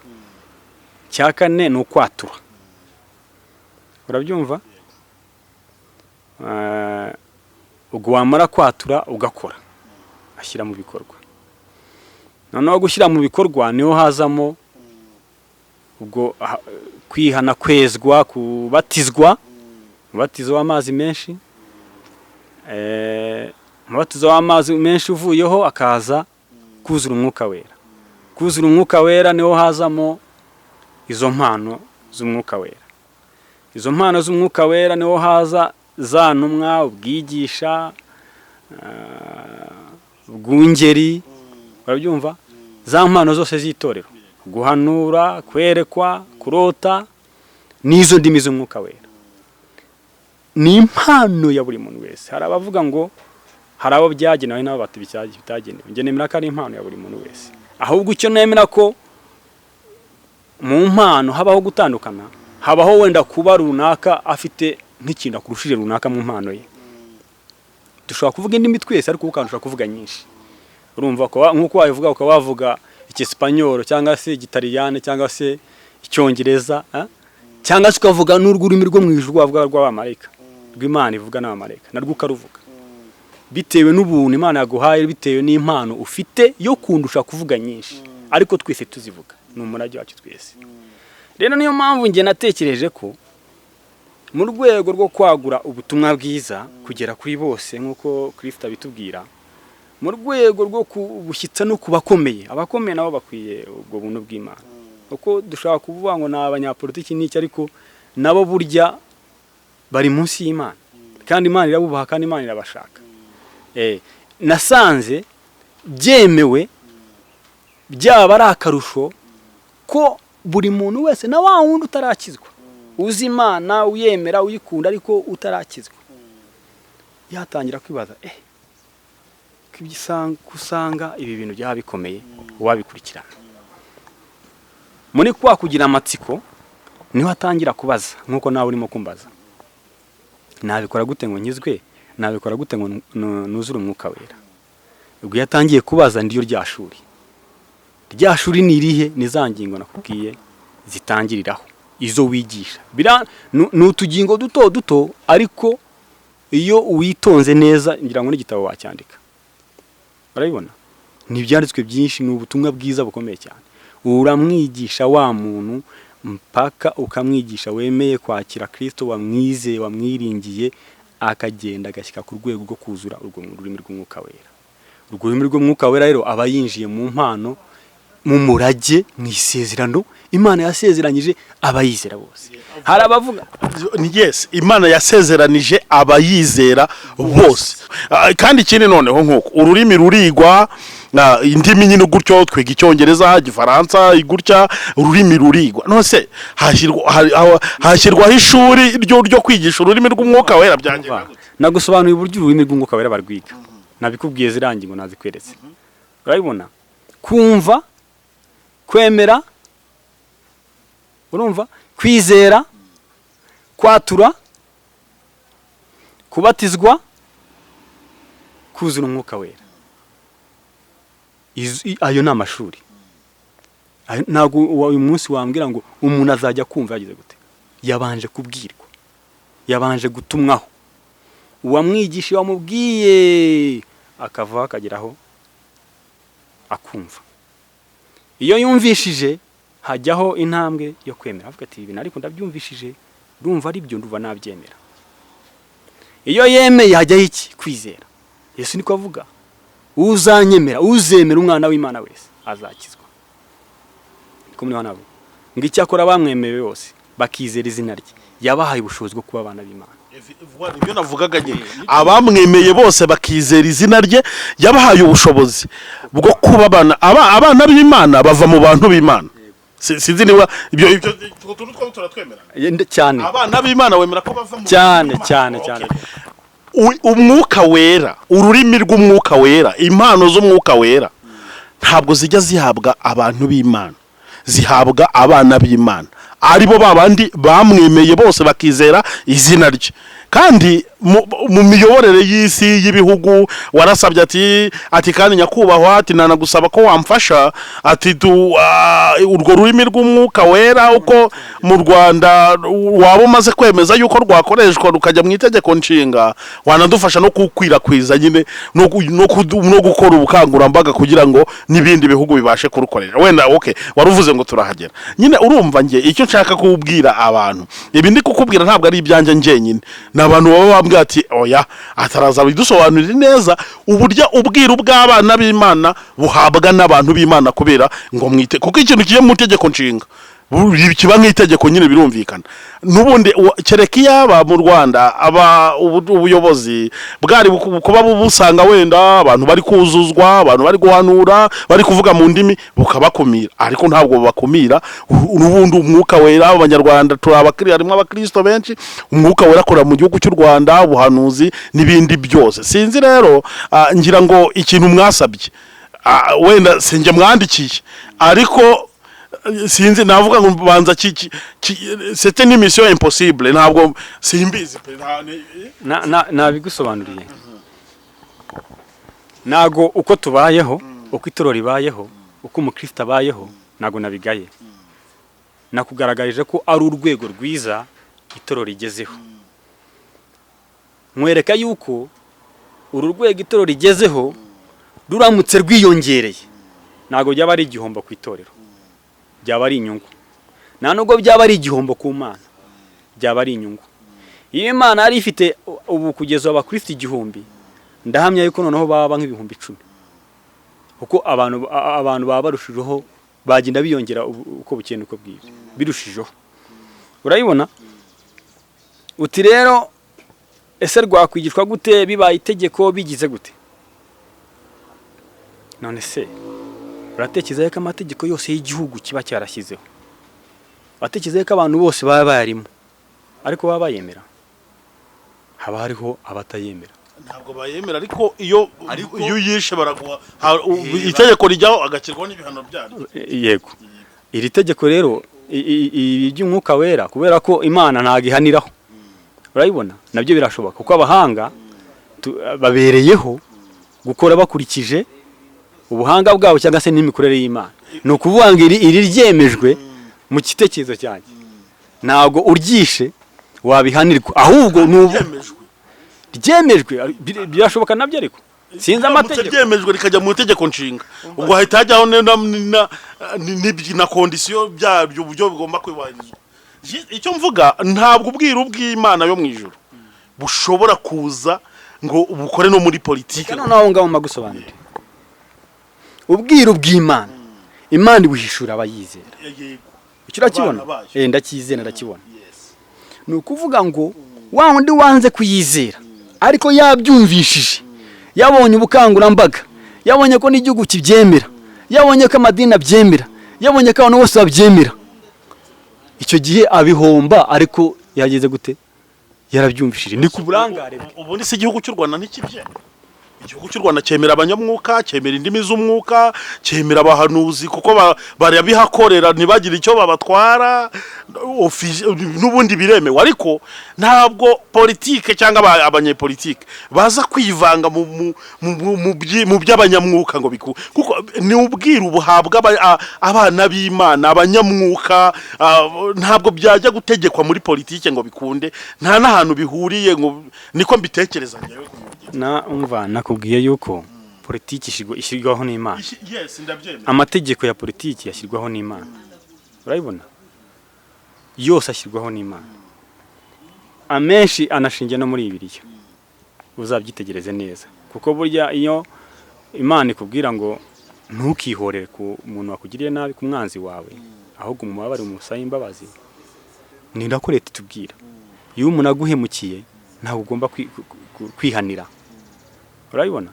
icya kane ni ukwatura. Urabyumva? Ubwo wamara kwatura ugakora, ashyira mu bikorwa. Noneho gushyira mu bikorwa niho hazamo ubwo kwihana, kwezwa, kubatizwa, umubatizo w'amazi menshi. Umubatizo w'amazi menshi uvuyeho, akaza kuzura Umwuka Wera. Kuzura Umwuka Wera niho hazamo izo mpano z'Umwuka Wera. Izo mpano z'Umwuka Wera niho haza za ntumwa, ubwigisha, ubwungeri. Urabyumva? Za mpano zose z'itorero: guhanura, kwerekwa, kurota, n'izo ndimi z'Umwuka Wera. Ni impano ya buri muntu wese. Hari abavuga ngo hari abo byagenewe n'abo bitagenewe. Njye nemera ko ari impano ya buri muntu wese. Ahubwo icyo nemera ko mu mpano habaho gutandukana, habaho wenda kuba runaka afite nk'ikintu akurushije runaka mu mpano ye. Dushobora kuvuga indimi twese, ariko ukandusha kuvuga nyinshi. Urumva ko nk'uko wabivuga, ukaba wavuga Icyesipanyoro cyangwa se Igitaliyane cyangwa se Icyongereza, cyangwa se ukavuga n'urw'ururimi rwo mu ijuru, wavuga rw'abamarayika, rw'Imana ivuga n'abamarayika, narwo ukaruvuga, bitewe n'ubuntu Imana yaguhaye, bitewe n'impano ufite yo kundusha kuvuga nyinshi. Ariko twese tuzivuga, ni umurage wacu twese. Rero niyo mpamvu njye natekereje ko mu rwego rwo kwagura ubutumwa bwiza kugera kuri bose, nk'uko Kristo abitubwira, mu rwego rwo kubushyitsa no ku bakomeye, abakomeye nabo bakwiye ubwo buntu bw'Imana, kuko dushobora kuvuga ngo ni abanyapolitiki n'iki, ariko nabo burya bari munsi y'Imana, kandi Imana irabubaha, kandi Imana irabashaka. Nasanze byemewe, byaba ari akarusho ko buri muntu wese, na wa wundi utarakizwa, uzi Imana, uyemera, uyikunda, ariko utarakizwa, yatangira kwibaza ko ibyo ko usanga ibi bintu byaba bikomeye, uwabikurikirana. Muri kwa kugira amatsiko niho atangira kubaza, nk'uko nawe urimo kumbaza: nabikora gute ngo nkizwe? Nabikora gute ngo nuzure Umwuka Wera? Ubwo iyo atangiye kubaza, ndiyo rya shuri. Rya shuri ni irihe? Ni za ngingo nakubwiye zitangiriraho, izo wigisha. Ni utugingo duto duto, ariko iyo uwitonze neza, ngira ngo n'igitabo wacyandika. Urabibona, ni ibyanditswe byinshi, ni ubutumwa bwiza bukomeye cyane. Uramwigisha wa muntu mpaka ukamwigisha, wemeye kwakira Kristo, wamwizeye, wamwiringiye, akagenda agashyika ku rwego rwo kuzura urwo rurimi rw'Umwuka Wera. Urwo rurimi rw'Umwuka Wera rero aba yinjiye mu mpano, mu murage, mu isezerano Imana yasezeranyije abayizera bose. Hari abavuga Yes, Imana yasezeranije abayizera bose. Kandi ikindi noneho, nk'uko ururimi rurigwa, indimi nyine gutyo, twiga Icyongereza, Igifaransa gutya, ururimi rurigwa. None se hashyirwaho ishuri ryo kwigisha ururimi rw'Umwuka Wera, byagenda gute? Nagusobanuriye uburyo ururimi rw'Umwuka Wera barwiga, nabikubwiye, ziriya ngingo nazikweretse. Urabibona? Kumva, kwemera, urumva, kwizera, kwatura, kubatizwa, kuzura Umwuka Wera. Ayo ni amashuri. Ntabwo uyu munsi wambwira ngo umuntu azajya kumva yagize gute, yabanje kubwirwa, yabanje gutumwaho, uwamwigisha wamubwiye, akavaho akageraho akumva. Iyo yumvishije, hajyaho intambwe yo kwemera, avuga ati: "Ibi bintu ariko ndabyumvishije, ndumva ari byo, ndumva nabyemera." Iyo yemeye, hajyaho iki? Kwizera. Yesu niko avuga: "Uzanyemera, uzemera Umwana w'Imana wese azakizwa." Niko muri hano ngo: "Icyakora bamwemeye bose bakizera izina rye, yabahaye ubushobozi bwo kuba abana b'Imana." Ibyo navugaga nyine: abamwemeye bose bakizera izina rye, yabahaye ubushobozi bwo kuba abana b'Imana, bava mu bantu b'Imana. Sinzi niba ibyo utwo tuntu two turatwemera. Cyane. Abana b'Imana wemera ko bava mu Cyane. bantu b'Imana? Cyane. Okay. Cyane. Umwuka Wera, ururimi rw'Umwuka Wera, impano z'Umwuka Wera ntabwo zijya zihabwa abantu b'Imana, zihabwa abana b'Imana, aribo babandi bamwemeye bose bakizera izina rye. Kandi Mu miyoborere y'isi, y'ibihugu, warasabye ati kandi nyakubahwa, ati nanagusaba ko wamfasha, ati urwo rurimi rw'Umwuka Wera, uko mu Rwanda waba umaze kwemeza yuko rwakoreshwa rukajya mu itegeko nshinga, wanadufasha no kukwirakwiza nyine no gukora ubukangurambaga kugira ngo n'ibindi bihugu bibashe kurukoresha. Wenda okay, wari uvuze ngo turahagera nyine. Urumva, njye icyo nshaka kubwira abantu, ibi ndi kukubwira ntabwo ari ibyanjye njyenyine, ni abantu baba bambwira ati: "Oya, ataraza bidusobanurire neza uburyo ubwiru bw'abana b'Imana buhabwa n'abantu b'Imana," kubera ngo mwite kuko ikintu kigiye mu itegeko nshinga kiba nk'itegeko nyine, birumvikana. N'ubundi kereka iyaba mu Rwanda aba ubuyobozi bwari kuba busanga wenda abantu bari kuzuzwa, abantu bari guhanura, bari kuvuga mu ndimi, bukabakumira, ariko ntabwo bubakumira. N'ubundi Umwuka Wera, Abanyarwanda turi abakiri, harimo abakristo benshi, Umwuka Wera akora mu gihugu cy'u Rwanda, ubuhanuzi n'ibindi byose. Sinzi rero, ngira ngo ikintu mwasabye, wenda sinjye mwandikiye, ariko sinzi, navuga ngo banza c'était une mission impossible. Ntabwo simbizi pe, Nabigusobanuriye, ntago uko tubayeho, uko itorero ribayeho, uko umukristo abayeho, ntago nabigaye. Nakugaragarije ko ari urwego rwiza itorero rigezeho, nkwereka yuko uru rwego itorero rigezeho ruramutse rwiyongereye, ntabwo byaba ari igihombo ku itorero, byaba ari inyungu. Nta nubwo byaba ari igihombo ku Mana, byaba ari inyungu. Iyo Imana yari ifite ubu kugeza ubu abakristo 1000, ndahamya yuko noneho baba nk'ibihumbi 10, kuko abantu baba barushijeho, bagenda biyongera uko bukeye uko bwije, birushijeho. Urabibona uti rero ese rwakwigishwa gute bibaye itegeko, bigize gute? None se uratekereza yuko amategeko yose y'igihugu kiba cyarashyizeho, uratekereza yuko abantu bose baba bayarimo, ariko baba bayemera? Haba hariho abatayemera. Ntabwo bayemera, ariko iyo uyishe baraguha, itegeko rijyaho, agashyirwaho n'ibihano byaryo. Yego, iri tegeko rero, iby'Umwuka Wera, kubera ko Imana ntabwo ihaniraho, urabibona, nabyo birashoboka, kuko abahanga babereyeho gukora bakurikije ubuhanga bwabo cyangwa se n'imikorere y'Imana. Ni ukuvuga ngo iri ryemejwe mu gitekerezo cyanjye, ntabwo uryishe wabihanirwa, ahubwo ni ubu Byemejwe. Ryemejwe, birashoboka nabyo, ariko sinzi Biramutse amategeko. byemejwe rikajya mu itegeko nshinga, ubwo hahita hajyaho na condition byabyo, uburyo bigomba kubahirizwa. Icyo mvuga, ntabwo ubwiru bw'Imana yo mu ijuru bushobora kuza ngo bukore no muri politiki. Noneho aho ngaho magusobanurire ubwiru bw'Imana, Imana ibuhishura abayizera. Yego. Icyo urakibona? Abana bayo. Ndacyizera, ndakibona. Ni ukuvuga ngo wa wundi wanze kuyizera, ariko yabyumvishije, yabonye ubukangurambaga, yabonye ko n'igihugu kibyemera, yabonye ko amadini abyemera, yabonye ko abantu bose babyemera, icyo gihe abihomba, ariko yageze gute? Yarabyumvishije, ni ku burangare bwe. Ubundi se igihugu cy'u Rwanda ntikibyemera? Igihugu cy'u Rwanda cyemera abanyamwuka, cyemera indimi z'umwuka, cyemera abahanuzi, kuko barabihakorera ntibagire icyo babatwara. N'ubundi biremewe, ariko ntabwo politike cyangwa abanyepolitike baza kwivanga mu by'abanyamwuka ngo kuko ni ubwiru buhabwa abana b'Imana, abanyamwuka. Ntabwo byajya gutegekwa muri politike ngo bikunde, nta n'ahantu bihuriye, ngo niko mbitekereza njyewe. Na umva, nakubwiye yuko politiki ishyirwaho n'Imana. Yes, ndabyemera. Amategeko ya politiki yashyirwaho n'Imana, urabibona, yose ashyirwaho n'Imana, amenshi anashingiye no muri Bibiliya, uzabyitegereze neza, kuko burya iyo Imana ikubwira ngo ntukihorere ku muntu wakugiriye nabi, ku mwanzi wawe, ahubwo umubabare, umusabe imbabazi, ni nako leta itubwira: iyo umuntu aguhemukiye, ntabwo ugomba kwihanira. Urabibona,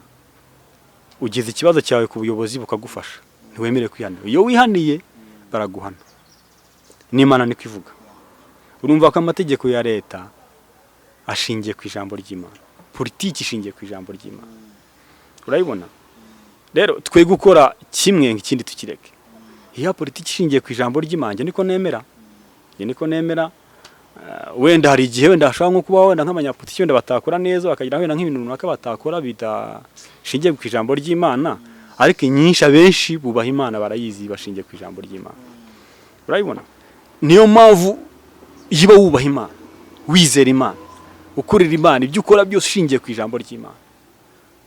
ugize ikibazo cyawe ku buyobozi bukagufasha, ntiwemerewe kwihanira. Iyo wihaniye baraguhana, n'Imana niko ivuga. Urumva ko amategeko ya leta ashingiye ku ijambo ry'Imana, politiki ishingiye ku ijambo ry'Imana. Urabibona rero, twe gukora kimwe ngo ikindi tukireke. Iyo politiki ishingiye ku ijambo ry'Imana, njye niko nemera, njye niko nemera. Wenda hari igihe wenda hashobora nko kuba wenda nk'abanyapolitiki wenda batakora neza, bakagira wenda nk'ibintu runaka batakora bidashingiye ku ijambo ry'Imana, ariko inyinshi abenshi bubaha Imana, barayizi, bashingiye ku ijambo ry'Imana. Urabibona, niyo mpamvu iyo uba wubaha Imana, wizera Imana, ukorera Imana, ibyo ukora byose ushingiye ku ijambo ry'Imana,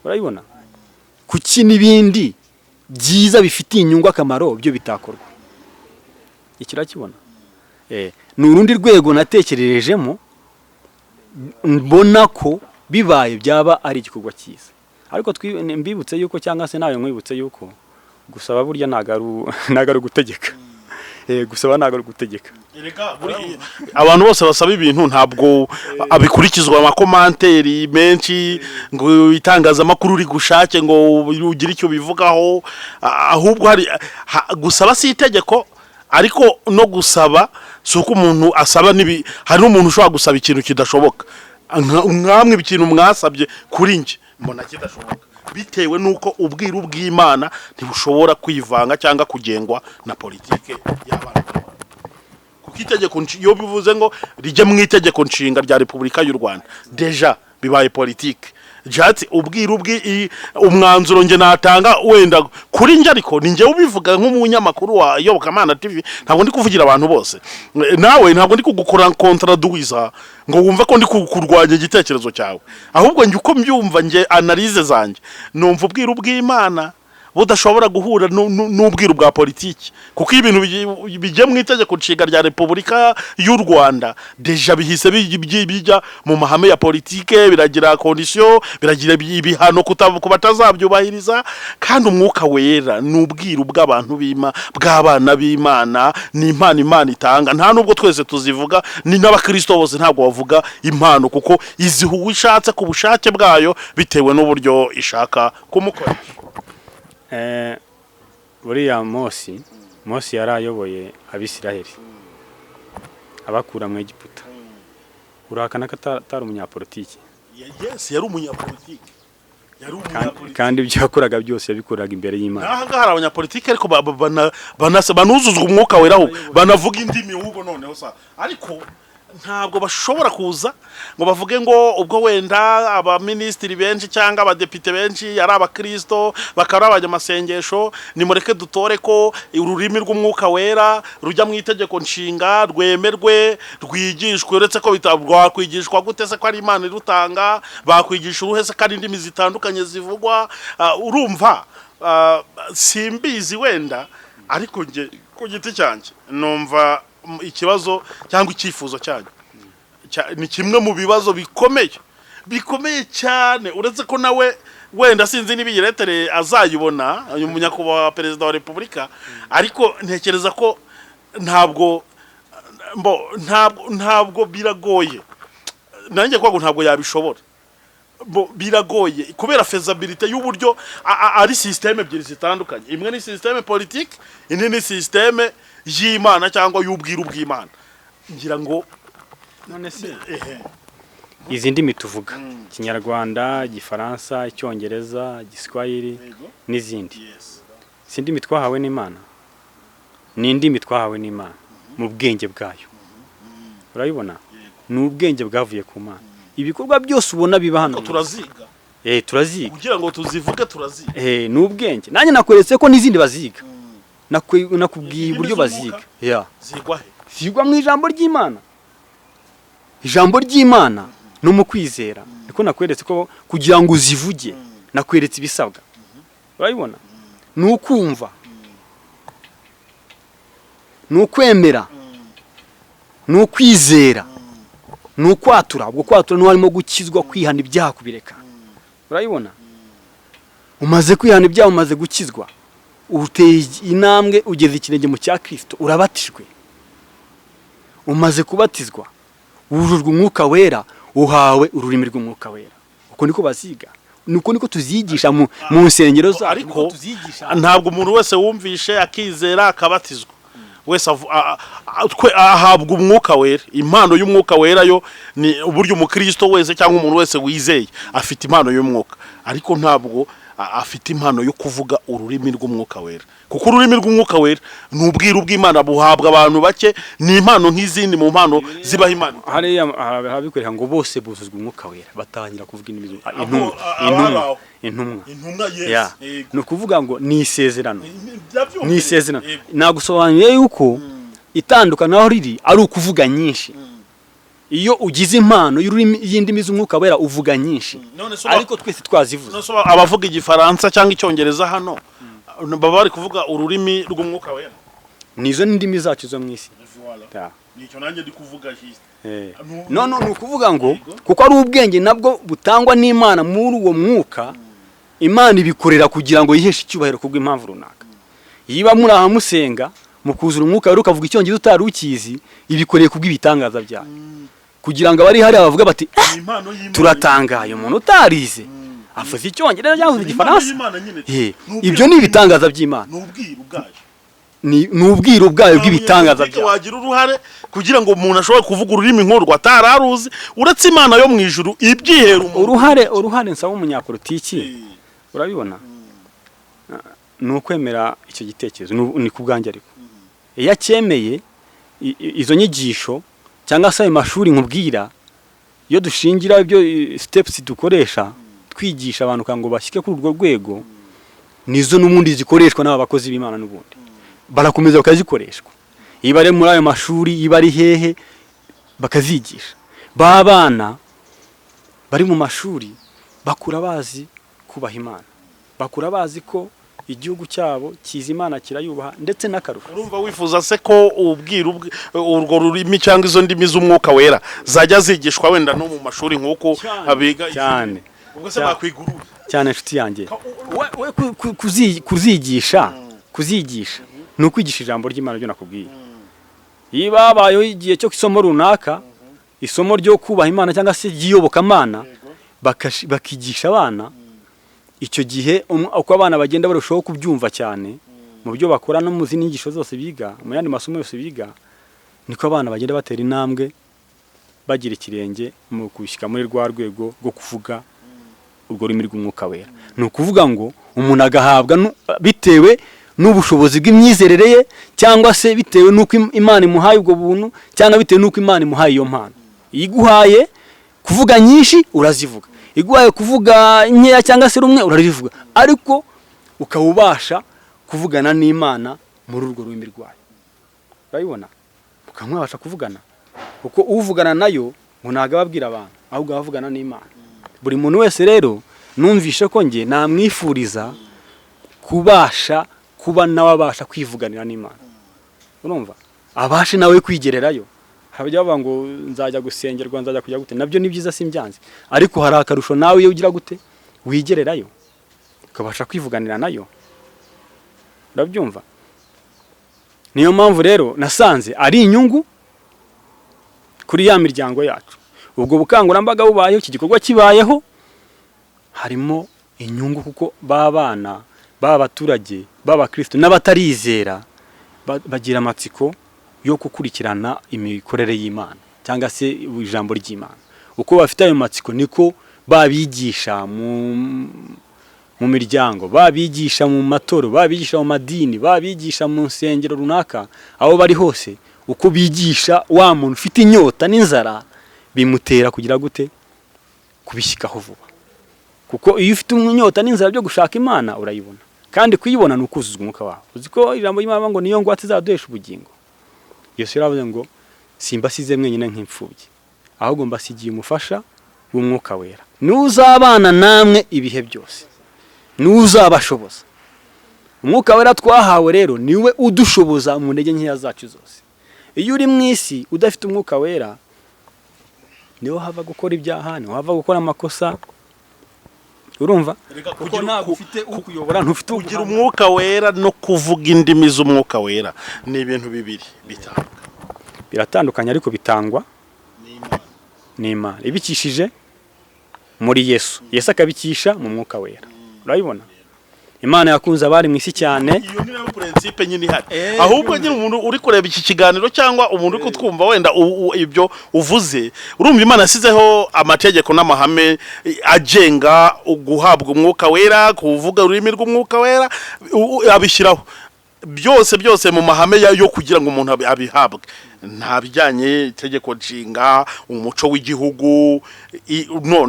urabibona, kuki n'ibindi byiza bifitiye inyungu akamaro byo bitakorwa? Iki urakibona, ni urundi rwego natekererejemo, mbona ko bibaye byaba ari igikorwa cyiza. Ariko mbibutse yuko, cyangwa se nawe nkwibutse yuko gusaba burya ntago ari ugutegeka. Gusaba ntago ari ugutegeka. Erega abantu bose basaba ibintu ntabwo abikurikizwa amacommentaires menshi ngo itangazamakuru rigushake ngo ugire icyo ubivugaho. Ahubwo hari gusaba si itegeko, ariko no gusaba si uko umuntu asaba hari n'umuntu ushobora gusaba ikintu kidashoboka. Nkamwe ikintu mwasabye kuri njye mbona kidashoboka, bitewe n'uko ubwiru bw'Imana ntibushobora kwivanga cyangwa kugengwa na politike y'abana, kuko itegeko iyo bivuze ngo rijye mu itegeko nshinga rya Repubulika y'u Rwanda, déjà bibaye politike. Jati ubwiru umwanzuro nge natanga wenda kuri njye, ariko ni njye ubivuga nk'umunyamakuru wa Iyobokamana TV, ntabwo ndi kuvugira abantu bose. Nawe ntabwo ndi kugukora contraduiza ngo wumve ko ndi kurwanya igitekerezo cyawe, ahubwo njye uko mbyumva, njye analyse zanjye, numva ubwiru bw'Imana budashobora guhura n'ubwiru bwa politiki, kuko iyo ibintu bijya mu itegeko nshinga rya Repubulika y'u Rwanda, déjà bihise bijya mu mahame ya politike, biragira condition, biragira ibihano ku batazabyubahiriza. Kandi Umwuka Wera ni ubwiru bw'abantu bw'abana b'Imana, ni impano Imana itanga. Nta nubwo twese tuzivuga, ni n'abakristo bose ntabwo bavuga impano, kuko iziha uwo ishatse ku bushake bwayo, bitewe n'uburyo ishaka kumukoresha. Buriya Mose yari ayoboye Abisiraheli abakura mu Egiputa. Urahakana ko atari umunyapolitiki? Yes, yari umunyapolitiki, yari umunyapolitiki. Kandi ibyo yakoraga byose yabikoraga imbere y'Imana. N'aha ngaha hari abanyapolitiki, ariko banuzuzwa Umwuka Wera, ahubwo banavuga indimi ahubwo noneho sa, ariko ntabwo bashobora kuza ngo bavuge ngo ubwo wenda abaminisitiri benshi cyangwa abadepite benshi ari abakristo, bakaba ari abanyamasengesho, nimureke dutore ko ururimi rw'Umwuka Wera rujya mu itegeko nshinga, rwemerwe, rwigishwe. Uretse ko rwakwigishwa gute se ko ari Imana irutanga? Bakwigisha uruhe se ko ari indimi zitandukanye zivugwa? Urumva, simbizi wenda, ariko njye ku giti cyanjye numva ikibazo cyangwa icyifuzo cyanyu ni kimwe mu bibazo bikomeye, bikomeye cyane, uretse ko nawe wenda sinzi niba iyi lettre azayibona, uyu munyakubahwa perezida wa Repubulika, ariko ntekereza ko ntabwo mbo ntabwo biragoye nanjye kwago ntabwo yabishobora. Bo biragoye kubera faisabilité y'uburyo ari système ebyiri zitandukanye: imwe ni système politique, indi ni système y'Imana cyangwa y'ubwiru bw'Imana, ngira ngo. None se Ehe. izi ndimi tuvuga, Ikinyarwanda, Igifaransa, Icyongereza, Igiswahili n'izindi, si indimi twahawe n'Imana? Ni indimi twahawe n'Imana mu bwenge bwayo. Urabibona, ni ubwenge bwavuye ku Mana. Ibikorwa byose ubona biba hano Ariko turaziga. Turaziga. Kugira ngo tuzivuge turaziga. Ni ubwenge. Nanjye nakweretse ko n'izindi baziga. Nakubwiye Indimi uburyo z'umwuka? baziga. Yeah. Zigwa he? Zigwa mu ijambo ry'Imana, ijambo ry'Imana no mu kwizera. Niko nakweretse ko kugira ngo uzivuge, nakweretse ibisabwa. Urabibona, ni ukumva, ni ukwemera, ni ukwizera, ni ukwatura. Ubwo kwatura niho harimo gukizwa, kwihana ibyaha, kubireka. Urabibona, umaze kwihana ibyaha, umaze gukizwa, uteye intambwe, ugeze ikirenge mu cya Kirisito, urabatijwe. Umaze kubatizwa, wujujwe Umwuka Wera, uhawe ururimi rw'Umwuka Wera. Uko niko baziga, nuko niko tuzigisha mu nsengero zacu. Ariko niko tuzigisha. Ntabwo umuntu wese wumvishe, akizera, akabatizwa wese twe ahabwa Umwuka Wera. Impano y'Umwuka Wera yo ni uburyo umukristo wese cyangwa umuntu wese wizeye afite impano y'Umwuka, ariko ntabwo afite impano yo kuvuga ururimi rw'umwuka wera, kuko ururimi rw'umwuka wera ni ubwiru bw'Imana buhabwa abantu bake, ni impano nk'izindi mu mpano zibaho Imana. Hariya harabikwereka ngo bose buzuzwa umwuka wera, batangira kuvuga indimi Abo- intumwa. Abari Intumwa. aho. Intumwa. Intumwa. Ya, ni ukuvuga ngo ni isezerano, ni isezerano. Yego. Nagusobanuriye yuko itandukanaho riri ari ukuvuga nyinshi. Iyo ugize impano y'ururimi, y'indimi z'umwuka wera, uvuga nyinshi. None se Ariko twese twazivuze. None se abavuga igifaransa cyangwa icyongereza hano baba bari kuvuga ururimi rw'umwuka wera? Nizo ndimi zacu zo mu isi. Ya. Nicyo nanjye ndi kuvuga juste. No, ni ukuvuga ngo kuko ari ubwenge nabwo butangwa n'Imana muri uwo mwuka, Imana ibikorera kugira ngo yiheshe icyubahiro kubw'impamvu runaka. Yiba muri aha musenga mukuzura umwuka wera, ukavuga icyongereza utari ukizi, ibikoreye kubw'ibitangaza byayo, kugira ngo abari hariya bavuga bati: "Ah, Ni impano y'Imana. turatangaye, umuntu utarize avuze icyongereza cyangwa avuze Ni impano igifaransa." y'Imana nyine. Eh, Ni ubwiru. Ibyo ni ibitangaza by'Imana. Ni ubwiru bwayo. Ni ubwiru bwayo bw'ibitangaza Umunyapolitike byayo. wagira uruhare kugira ngo umuntu ashobore kuvuga ururimi nk'urwo atari aruzi, uretse Imana yo mu ijuru ibyihera umuntu? Uruhare nsaba umunyapolitiki, urabibona, ni ukwemera icyo gitekerezo, ni ku bwanjye. Ariko iyo acyemeye, izo nyigisho cyangwa se ayo mashuri nkubwira, iyo dushingira ibyo steps dukoresha twigisha abantu kugira ngo bashyike kuri urwo rwego, nizo n'ubundi zikoreshwa n'aba bakozi b'Imana, n'ubundi barakomeza bakazikoreshwa. Iyo bari muri ayo mashuri, iyo bari hehe, bakazigisha ba bana bari mu mashuri, bakura bazi kubaha Imana, bakura bazi ko igihugu cyabo kizi Imana, kirayubaha, ndetse n'akarusho. Urumva wifuza se ko ubwiru urwo rurimi cyangwa izo ndimi z'umwuka wera zajya zigishwa wenda no mu mashuri nk'uko abiga? Cyane. Ubwo se bakwiga uruhe? Cyane, inshuti yanjye. We kuzigisha ni ukwigisha ijambo ry'Imana, ryo nakubwiye. Iyo babayeho igihe cyo isomo runaka, isomo ryo kubaha Imana cyangwa se ry'iyobokamana, bakigisha abana icyo gihe, uko abana bagenda barushaho kubyumva cyane mu byo bakora no mu zindi nyigisho zose biga, mu yandi masomo yose biga, niko abana bagenda batera intambwe, bagira ikirenge mu gushyika muri rwa rwego rwo kuvuga urwo rurimi rw'umwuka wera. Ni ukuvuga ngo umuntu agahabwa bitewe n'ubushobozi bw'imyizerere ye, cyangwa se bitewe n'uko Imana imuhaye ubwo buntu, cyangwa bitewe n'uko Imana imuhaye iyo mpano. Iyo iguhaye kuvuga nyinshi, urazivuga; iguhaye kuvuga nkeya cyangwa se rumwe, urarivuga, ariko ukaba ubasha kuvugana n'Imana muri urwo rurimi rwayo. Urabibona, mukaba mwabasha kuvugana, kuko uvugana nayo ngo ntabwo aba abwira abantu, ahubwo aba avugana n'Imana. Buri muntu wese rero numvishe ko njye namwifuriza kubasha kuba nawe abasha kwivuganira n'Imana. Urumva, abashe nawe kwigererayo. Hari abajya bavuga ngo nzajya gusengerwa, nzajya kujya gute. Nabyo ni byiza, simbyanze, ariko hari akarusho nawe iyo ugira gute, wigererayo, ukabasha kwivuganira nayo. Urabyumva? Niyo mpamvu rero nasanze ari inyungu kuri ya miryango yacu. Ubwo bukangurambaga bubayeho, iki gikorwa kibayeho, harimo inyungu, kuko ba bana, ba baturage b'abakristo n'abatarizera bagira amatsiko yo gukurikirana imikorere y'Imana cyangwa se ijambo ry'Imana. Uko bafite ayo matsiko, niko babigisha mu miryango, babigisha mu matoro, babigisha mu madini, babigisha mu nsengero runaka, aho bari hose. Uko bigisha wa muntu ufite inyota n'inzara, bimutera kugira gute? Kubishyikaho vuba, kuko iyo ufite inyota n'inzara byo gushaka Imana, urayibona. Kandi kuyibona ni ukuzuzwa umwuka wawe. Uzi ko ijambo ry'Imana rivuga ngo niyo ngwate izaduhesha ubugingo. Yesu yaravuze ngo: "Simbasize mwenyine nk'imfubyi, ahubwo mbasigiye umufasha w'umwuka wera, niwe uzabana namwe ibihe byose, niwe uzabashoboza." Umwuka wera twahawe rero niwe udushoboza mu ntege nkeya zacu zose. Iyo uri mu isi udafite umwuka wera, niho hava gukora ibyaha, niho hava gukora amakosa. Urumva, Reka kuko ntabwo ufite ukuyobora, ntufite kugira uguhana. Umwuka wera no kuvuga indimi z'umwuka wera ni ibintu bibiri bitandukanye. Biratandukanye, ariko bitangwa n'Imana ibikishije muri Yesu, Yesu akabikisha mu mwuka wera. Urabibona, Imana yakunze abari mu isi cyane. Iyo ni nayo principe. Principe nyine ihari. Ahubwo nyine umuntu uri kureba iki kiganiro cyangwa umuntu uri kutwumva wenda ibyo uvuze, urumva Imana yasizeho amategeko n'amahame agenga guhabwa Umwuka Wera, kuvuga ururimi rw'Umwuka Wera, abishyiraho byose byose mu mahame yo kugira ngo umuntu abihabwe. Nta bijyanye itegeko nshinga, umuco w'igihugu, no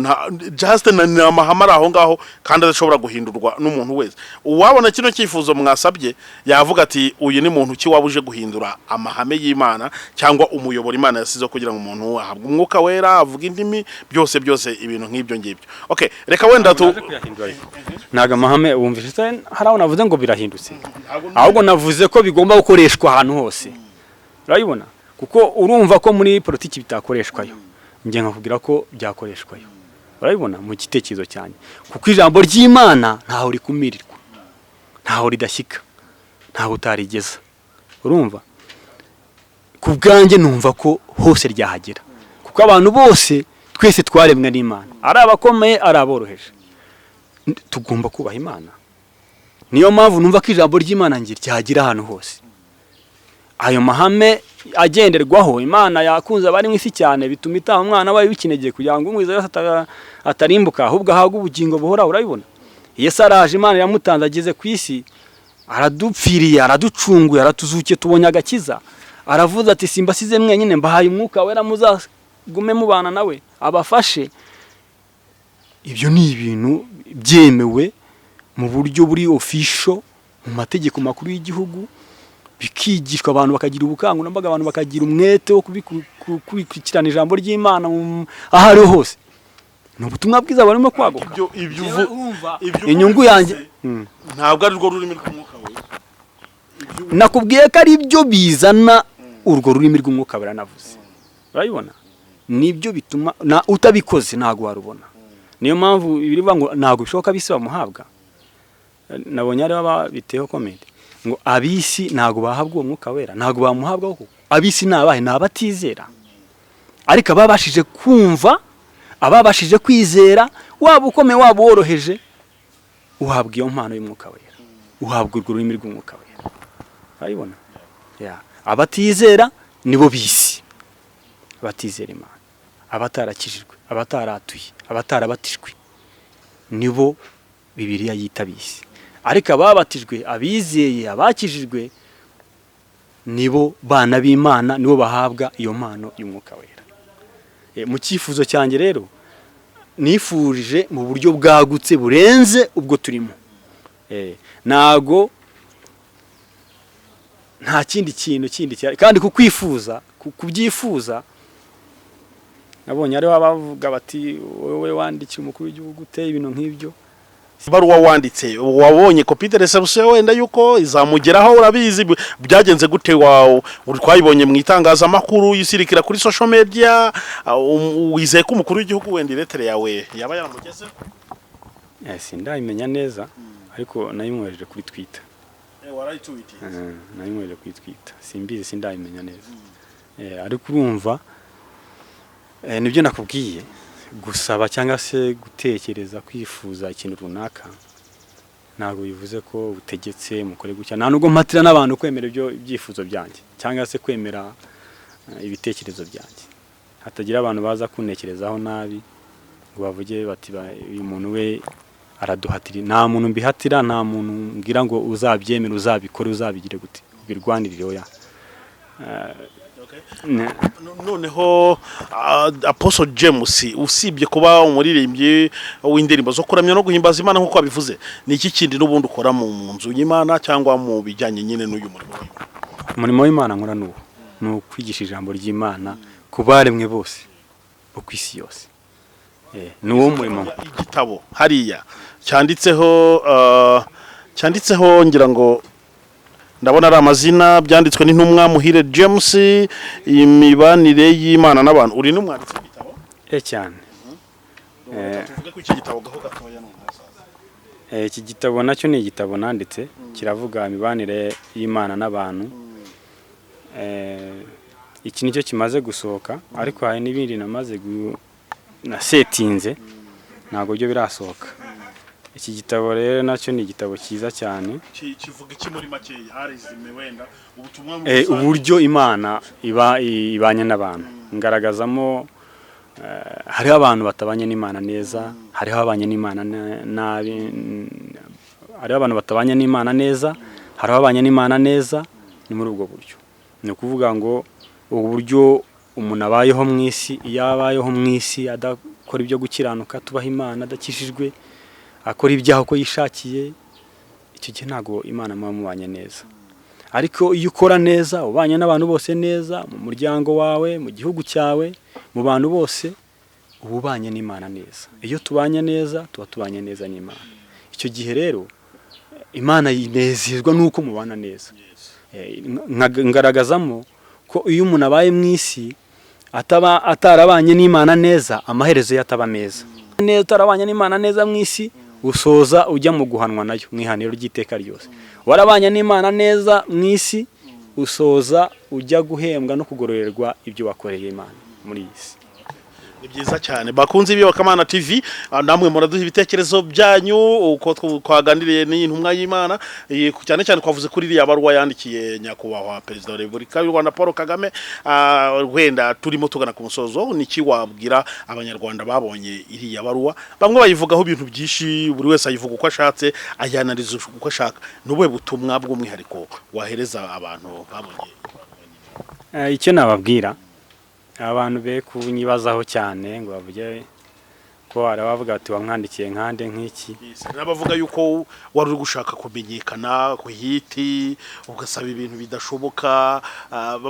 just ni amahame ari aho ngaho kandi adashobora guhindurwa n'umuntu wese. Uwabona kino cyifuzo mwasabye yavuga ati: "Uyu ni muntu ki waba uje guhindura amahame y'Imana cyangwa umuyoboro Imana yasizeho kugira ngo umuntu ahabwe Umwuka Wera, avuge indimi?" Byose byose, ibintu nk'ibyo ngibyo. Okay, reka wenda tu Naje kuyahindura ariko. Ntabwo amahame wumvise se hari aho navuze ngo birahindutse, ahubwo navuze ko bigomba gukoreshwa ahantu hose, urabibona? Kuko urumva ko muri politiki bitakoreshwayo, njye nkakubwira ko byakoreshwayo, urabibona? Mu gitekerezo cyanjye, kuko ijambo ry'Imana ntaho rikumirirwa, ntaho ridashyika, ntaho utarigeza. Urumva, ku bwanjye numva ko hose ryahagera, kuko abantu bose twese twaremwe n'Imana, ari abakomeye, ari aboroheje, tugomba kubaha Imana. Niyo mpamvu numva ko ijambo ry'Imana nge ryagera ahantu hose. Ayo mahame agenderwaho, Imana yakunze abari mu isi cyane bituma itanga umwana wayo w'ikinege kugira ngo umwizera wese atarimbuka, ahubwo ahabwe ubugingo buhoraho. Urabibona, Yesu araje, Imana yamutanze, ageze ku isi, aradupfiriye, araducunguye, aratuzukiye, tubonye agakiza. Aravuze ati: "Simbasize mwenyine, mbahaye Umwuka Wera, muzagume mubana nawe abafashe." Ibyo ni ibintu byemewe mu buryo buri official mu mategeko makuru y'igihugu, bikigishwa abantu, bakagira ubukangurambaga, abantu bakagira umwete wo kubikurikirana ijambo ry'Imana aho ariho hose. Ni ubutumwa bwiza barimo kwaguka. Ibyo Jewe urumva, ibyo inyungu uvuze yanjye ntabwo ari rwo rurimi rw'Umwuka Wera. Nakubwiye ko ari byo bizana urwo rurimi rw'Umwuka Wera navuze, urabibona? Nibyo bituma na utabikoze ntabwo warubona. Niyo mpamvu birivuga ngo ntabwo bishoboka ab'isi bamuhabwa. Nabonye hariho ababiteyeho comment ngo ab'isi ntabwo bahabwa uwo Mwuka Wera, ntabwo bamuhabwa koko. Ab'isi ni abahe? Ni abatizera. Ariko ababashije kumva, ababashije kwizera, waba ukomeye, waba woroheje, uhabwa iyo mpano y'Umwuka Wera, uhabwa urwo rurimi rw'Umwuka Wera, urabibona? Ya. Abatizera nibo bisi, abatizera Imana, abatarakijijwe, abataratuye, abatarabatijwe, nibo Bibiliya yita bisi. Ariko ababatijwe, abizeye, abakijijwe, nibo bana b'Imana, nibo bahabwa iyo mpano y'Umwuka Wera. Mu cyifuzo cyanjye rero, nifurije mu buryo bwagutse burenze ubwo turimo. Ntago nta kindi kintu kindi cyari kandi kukwifuza, kubyifuza. Nabonye hariho abavuga bati: "Wowe wandikiye umukuru w'igihugu ute?" Ibintu nk'ibyo. Ibaruwa wanditse, wabonye copie de réception wenda yuko izamugeraho? Urabizi byagenze gute? Wawe twayibonye mu itangazamakuru yisirikira kuri social media. Wizeye ko umukuru w'igihugu wenda ilettre yawe yaba yaramugezeho? Sindabimenya neza, ariko nayimwohereje kuri Twitter. Nayimwohereje kuri Twitter. Simbizi, sindabimenya neza. Ariko urumva, nibyo nakubwiye, gusaba cyangwa se gutekereza, kwifuza ikintu runaka ntabwo bivuze ko utegetse mukore gutya. Nta nubwo mpatira n'abantu kwemera ibyo ibyifuzo byanjye cyangwa se kwemera ibitekerezo byanjye. Hatagira abantu baza kuntekerezaho nabi ngo bavuge bati: "Uyu muntu we araduhatira." Nta muntu mbihatira, nta muntu mbwira ngo uzabyemere, uzabikore, uzabigire gute, ubirwanirire, oya. Noneho Apostle James, usibye kuba umuririmbyi w'indirimbo zo kuramya no guhimbaza Imana nk'uko wabivuze, ni iki kindi n'ubundi ukora mu nzu y'Imana cyangwa mu bijyanye nyine n'uyu murimo w'Imana? Umurimo w'Imana nkora ni uwo, ni ukwigisha ijambo ry'Imana ku baremwe bose bo ku isi yose. Ni uwo murimo. Igitabo hariya cyanditseho, ngira ngo ndabona ari amazina, byanditswe n'intumwa Muhire James, imibanire y'Imana n'abantu. Uri n'umwanditsi w'igitabo? Cyane. Tuvuge ko iki gitabo gaho gatoya noneho sasa. Iki gitabo nacyo ni igitabo nanditse, kiravuga imibanire y'Imana n'abantu. Iki nicyo kimaze gusohoka, ariko hari n'ibindi namaze nasetinze, ntabwo byo birasohoka. Iki gitabo rero nacyo ni igitabo cyiza cyane. Kivuga iki muri make, harizime wenda ubutumwa muri rusange? Uburyo Imana iba ibanye n'abantu, ngaragazamo hariho abantu batabanye n'Imana neza, hariho abanye n'Imana nabi, hariho abantu batabanye n'Imana neza, hariho abanye n'Imana neza. Ni muri ubwo buryo, ni ukuvuga ngo uburyo umuntu abayeho mu isi, iyo abayeho mu isi adakora ibyo gukiranuka, tubaha Imana, adakishijwe, akora ibyaha uko yishakiye, icyo gihe ntabwo Imana muba mubanye neza. Ariko iyo ukora neza, ubanye n'abantu bose neza, mu muryango wawe, mu gihugu cyawe, mu bantu bose, uba ubanye n'Imana neza. Iyo tubanye neza, tuba tubanye neza n'Imana. Icyo gihe rero Imana yinezezwa n'uko mubana neza. Ngaragazamo ko iyo umuntu abaye mu isi ataba atarabanye n'Imana neza, amaherezo ye ataba meza. Neza utarabanye n'Imana neza mu isi, usoza ujya mu guhanwa nayo mu ihaniro ry'iteka ryose. Warabanye n'Imana neza mu isi, usoza ujya guhembwa no kugororerwa ibyo wakoreye Imana muri iyi si. Ni byiza cyane. Bakunze Iyobokamana TV, namwe muraduha ibitekerezo byanyu uko twaganiriye n'iyi ntumwa y'Imana. Cyane cyane twavuze kuri iriya baruwa yandikiye Nyakubahwa Perezida wa Repubulika y'u Rwanda Paul Kagame. Wenda turimo tugana ku musozo, niki wabwira Abanyarwanda babonye iriya baruwa? Bamwe bayivugaho ibintu byinshi, buri wese ayivuga uko ashatse, ayanariza uko ashaka. Ni ubuhe butumwa bw'umwihariko wahereza abantu babonye? Icyo nababwira abantu, be kunyibazaho cyane ngo bavuge ko hari abavuga bati wamwandikiye nkande nk'iki. N'abavuga yuko wari uri gushaka kumenyekana ku hiti, ugasaba ibintu bidashoboka,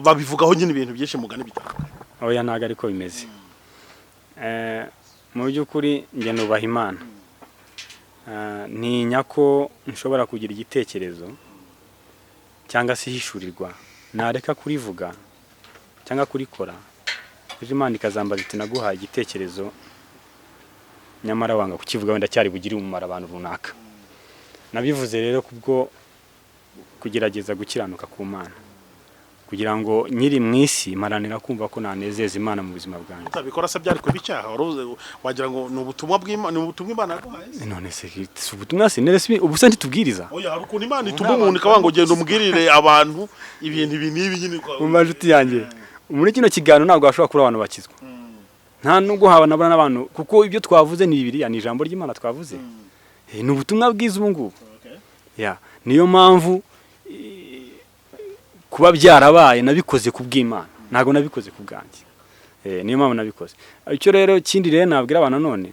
babivugaho nyine ibintu byinshi mugani bitandukanye. Oya, ntabwo ariko bimeze. Mu by'ukuri njye nubaha Imana. Ntinya ko nshobora kugira igitekerezo cyangwa se ihishurirwa, nareka kurivuga cyangwa kurikora, ejo Imana ikazambaza iti: "Naguhaye igitekerezo, nyamara wanga kukivuga, wenda cyari bugire umumaro abantu runaka." Nabivuze rero kubwo kugerageza gukiranuka ku Mana, kugira ngo nkiri mu isi mparanira kumva ko nanezeza Imana mu buzima bwanjye. Utabikora se byari kuba icyaha? Wari wagira ngo ni ubutumwa bw'Imana, ni ubutumwa Imana yaguhaye se? None se si ubutumwa? Se ubu se ntitubwiriza? Oya, hari ukuntu Imana ituma umuntu ikavuga ngo genda umubwirire abantu ibintu ibi n'ibi nyine. Mu majuti yanjye, muri kino kiganiro ntabwo hashobora kuba abantu bakizwa, nta nubwo habona n'abantu, kuko ibyo twavuze ni Bibiliya, ni ijambo ry'Imana twavuze. Ni ubutumwa bwiza ubu ngubu. Ya, niyo mpamvu kuba byarabaye, nabikoze ku bw'Imana, ntabwo nabikoze ku bwanjye. Niyo mpamvu nabikoze. Icyo rero kindi rero nabwira abantu none,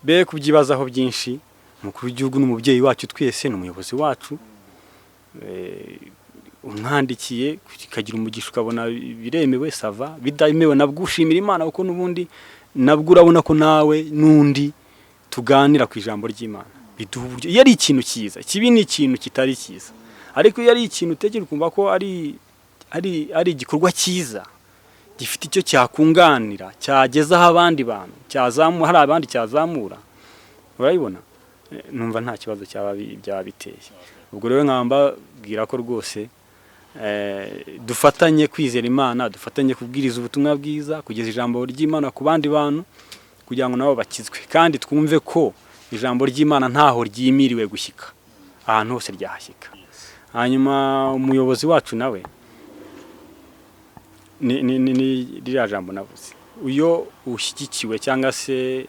be kubyibazaho byinshi. Umukuru w'igihugu ni umubyeyi wacu twese, ni umuyobozi wacu. Umwandikiye ukagira umugisha, ukabona biremewe, ça va. Bidamewe nabwo ushimira Imana, kuko n'ubundi nabwo urabona ko nawe n'undi tuganira ku ijambo ry'Imana, biduha uburyo. Iyo ari ikintu cyiza, ikibi ni ikintu kitari cyiza, ariko iyo ari ikintu utekereza ukumva ko ari igikorwa cyiza gifite icyo cyakunganira, cyagezaho abandi bantu, cyazamura, hari abandi cyazamura, urabibona. Numva nta kibazo cyaba byaba biteye. Ubwo rero nkaba mbabwira ko rwose dufatanye kwizera Imana, dufatanye kubwiriza ubutumwa bwiza, kugeza ijambo ry'Imana ku bandi bantu kugira ngo nabo bakizwe, kandi twumve ko ijambo ry'Imana ntaho ryimiriwe gushyika, ahantu hose ryahashyika. Hanyuma umuyobozi wacu nawe ni ririya jambo navuze, iyo ushyigikiwe cyangwa se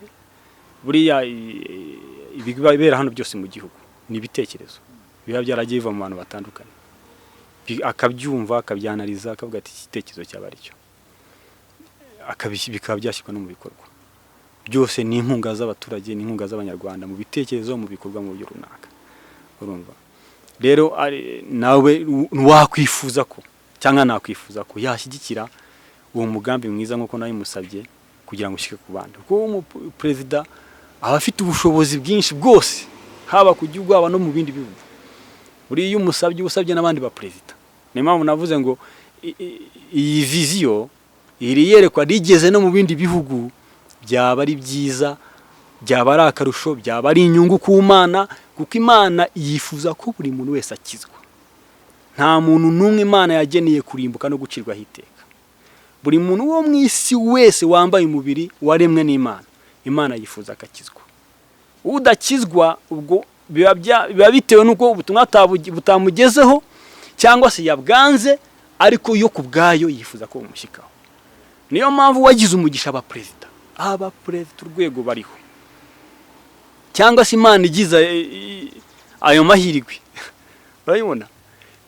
buriya ibibera hano byose mu gihugu ni ibitekerezo biba byaragiye biva mu bantu batandukanye. Akabyumva, akabyanariza, akavuga ati iki gitekerezo cyaba ari cyo, bikaba byashyirwa no mu bikorwa. Byose ni inkunga z'abaturage, ni inkunga z'Abanyarwanda mu bitekerezo, mu bikorwa, mu buryo runaka. Urumva rero nawe wakwifuza ko cyangwa nakwifuza ko yashyigikira uwo mugambi mwiza nk'uko nabimusabye, kugira ngo ushyike ku bandi, kuko umuperezida aba afite ubushobozi bwinshi bwose, haba ku gihugu, haba no mu bindi bihugu. Buriya iyo umusabye, uba usabye n'abandi ba perezida. Niyo mpamvu navuze ngo iyi vision, iri yerekwa rigeze no mu bindi bihugu, byaba ari byiza, byaba ari akarusho, byaba ari inyungu ku Mana, kuko Imana yifuza ko buri muntu wese akizwa. Nta muntu n'umwe Imana yageneye kurimbuka no gucirwaho iteka. Buri muntu wo mu isi wese wambaye umubiri waremwe n'Imana, Imana yifuza akakizwa. Udakizwa ubwo biba bitewe n'uko ubutumwa butamugezeho cyangwa se yabwanze, ariko yo ku bwayo yifuza ko bumushyikaho. Niyo mpamvu wagize umugisha abaperezida urwego bariho, cyangwa se Imana igize ayo mahirwe, urabibona,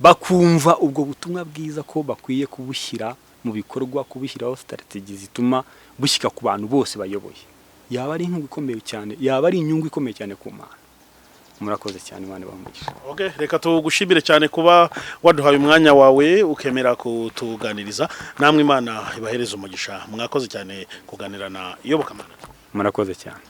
bakumva ubwo butumwa bwiza ko bakwiye kubushyira mu bikorwa, kubushyiraho strategy zituma bushyika ku bantu bose bayoboye, yaba ari inyungu ikomeye cyane, yaba ari inyungu ikomeye cyane ku Mana. Murakoze cyane, Imana ibahe umugisha. Okay, reka tugushimire cyane kuba waduhaye umwanya wawe ukemera kutuganiriza. Namwe Imana ibahereze umugisha. Mwakoze cyane kuganira na Iyobokamana. Murakoze cyane.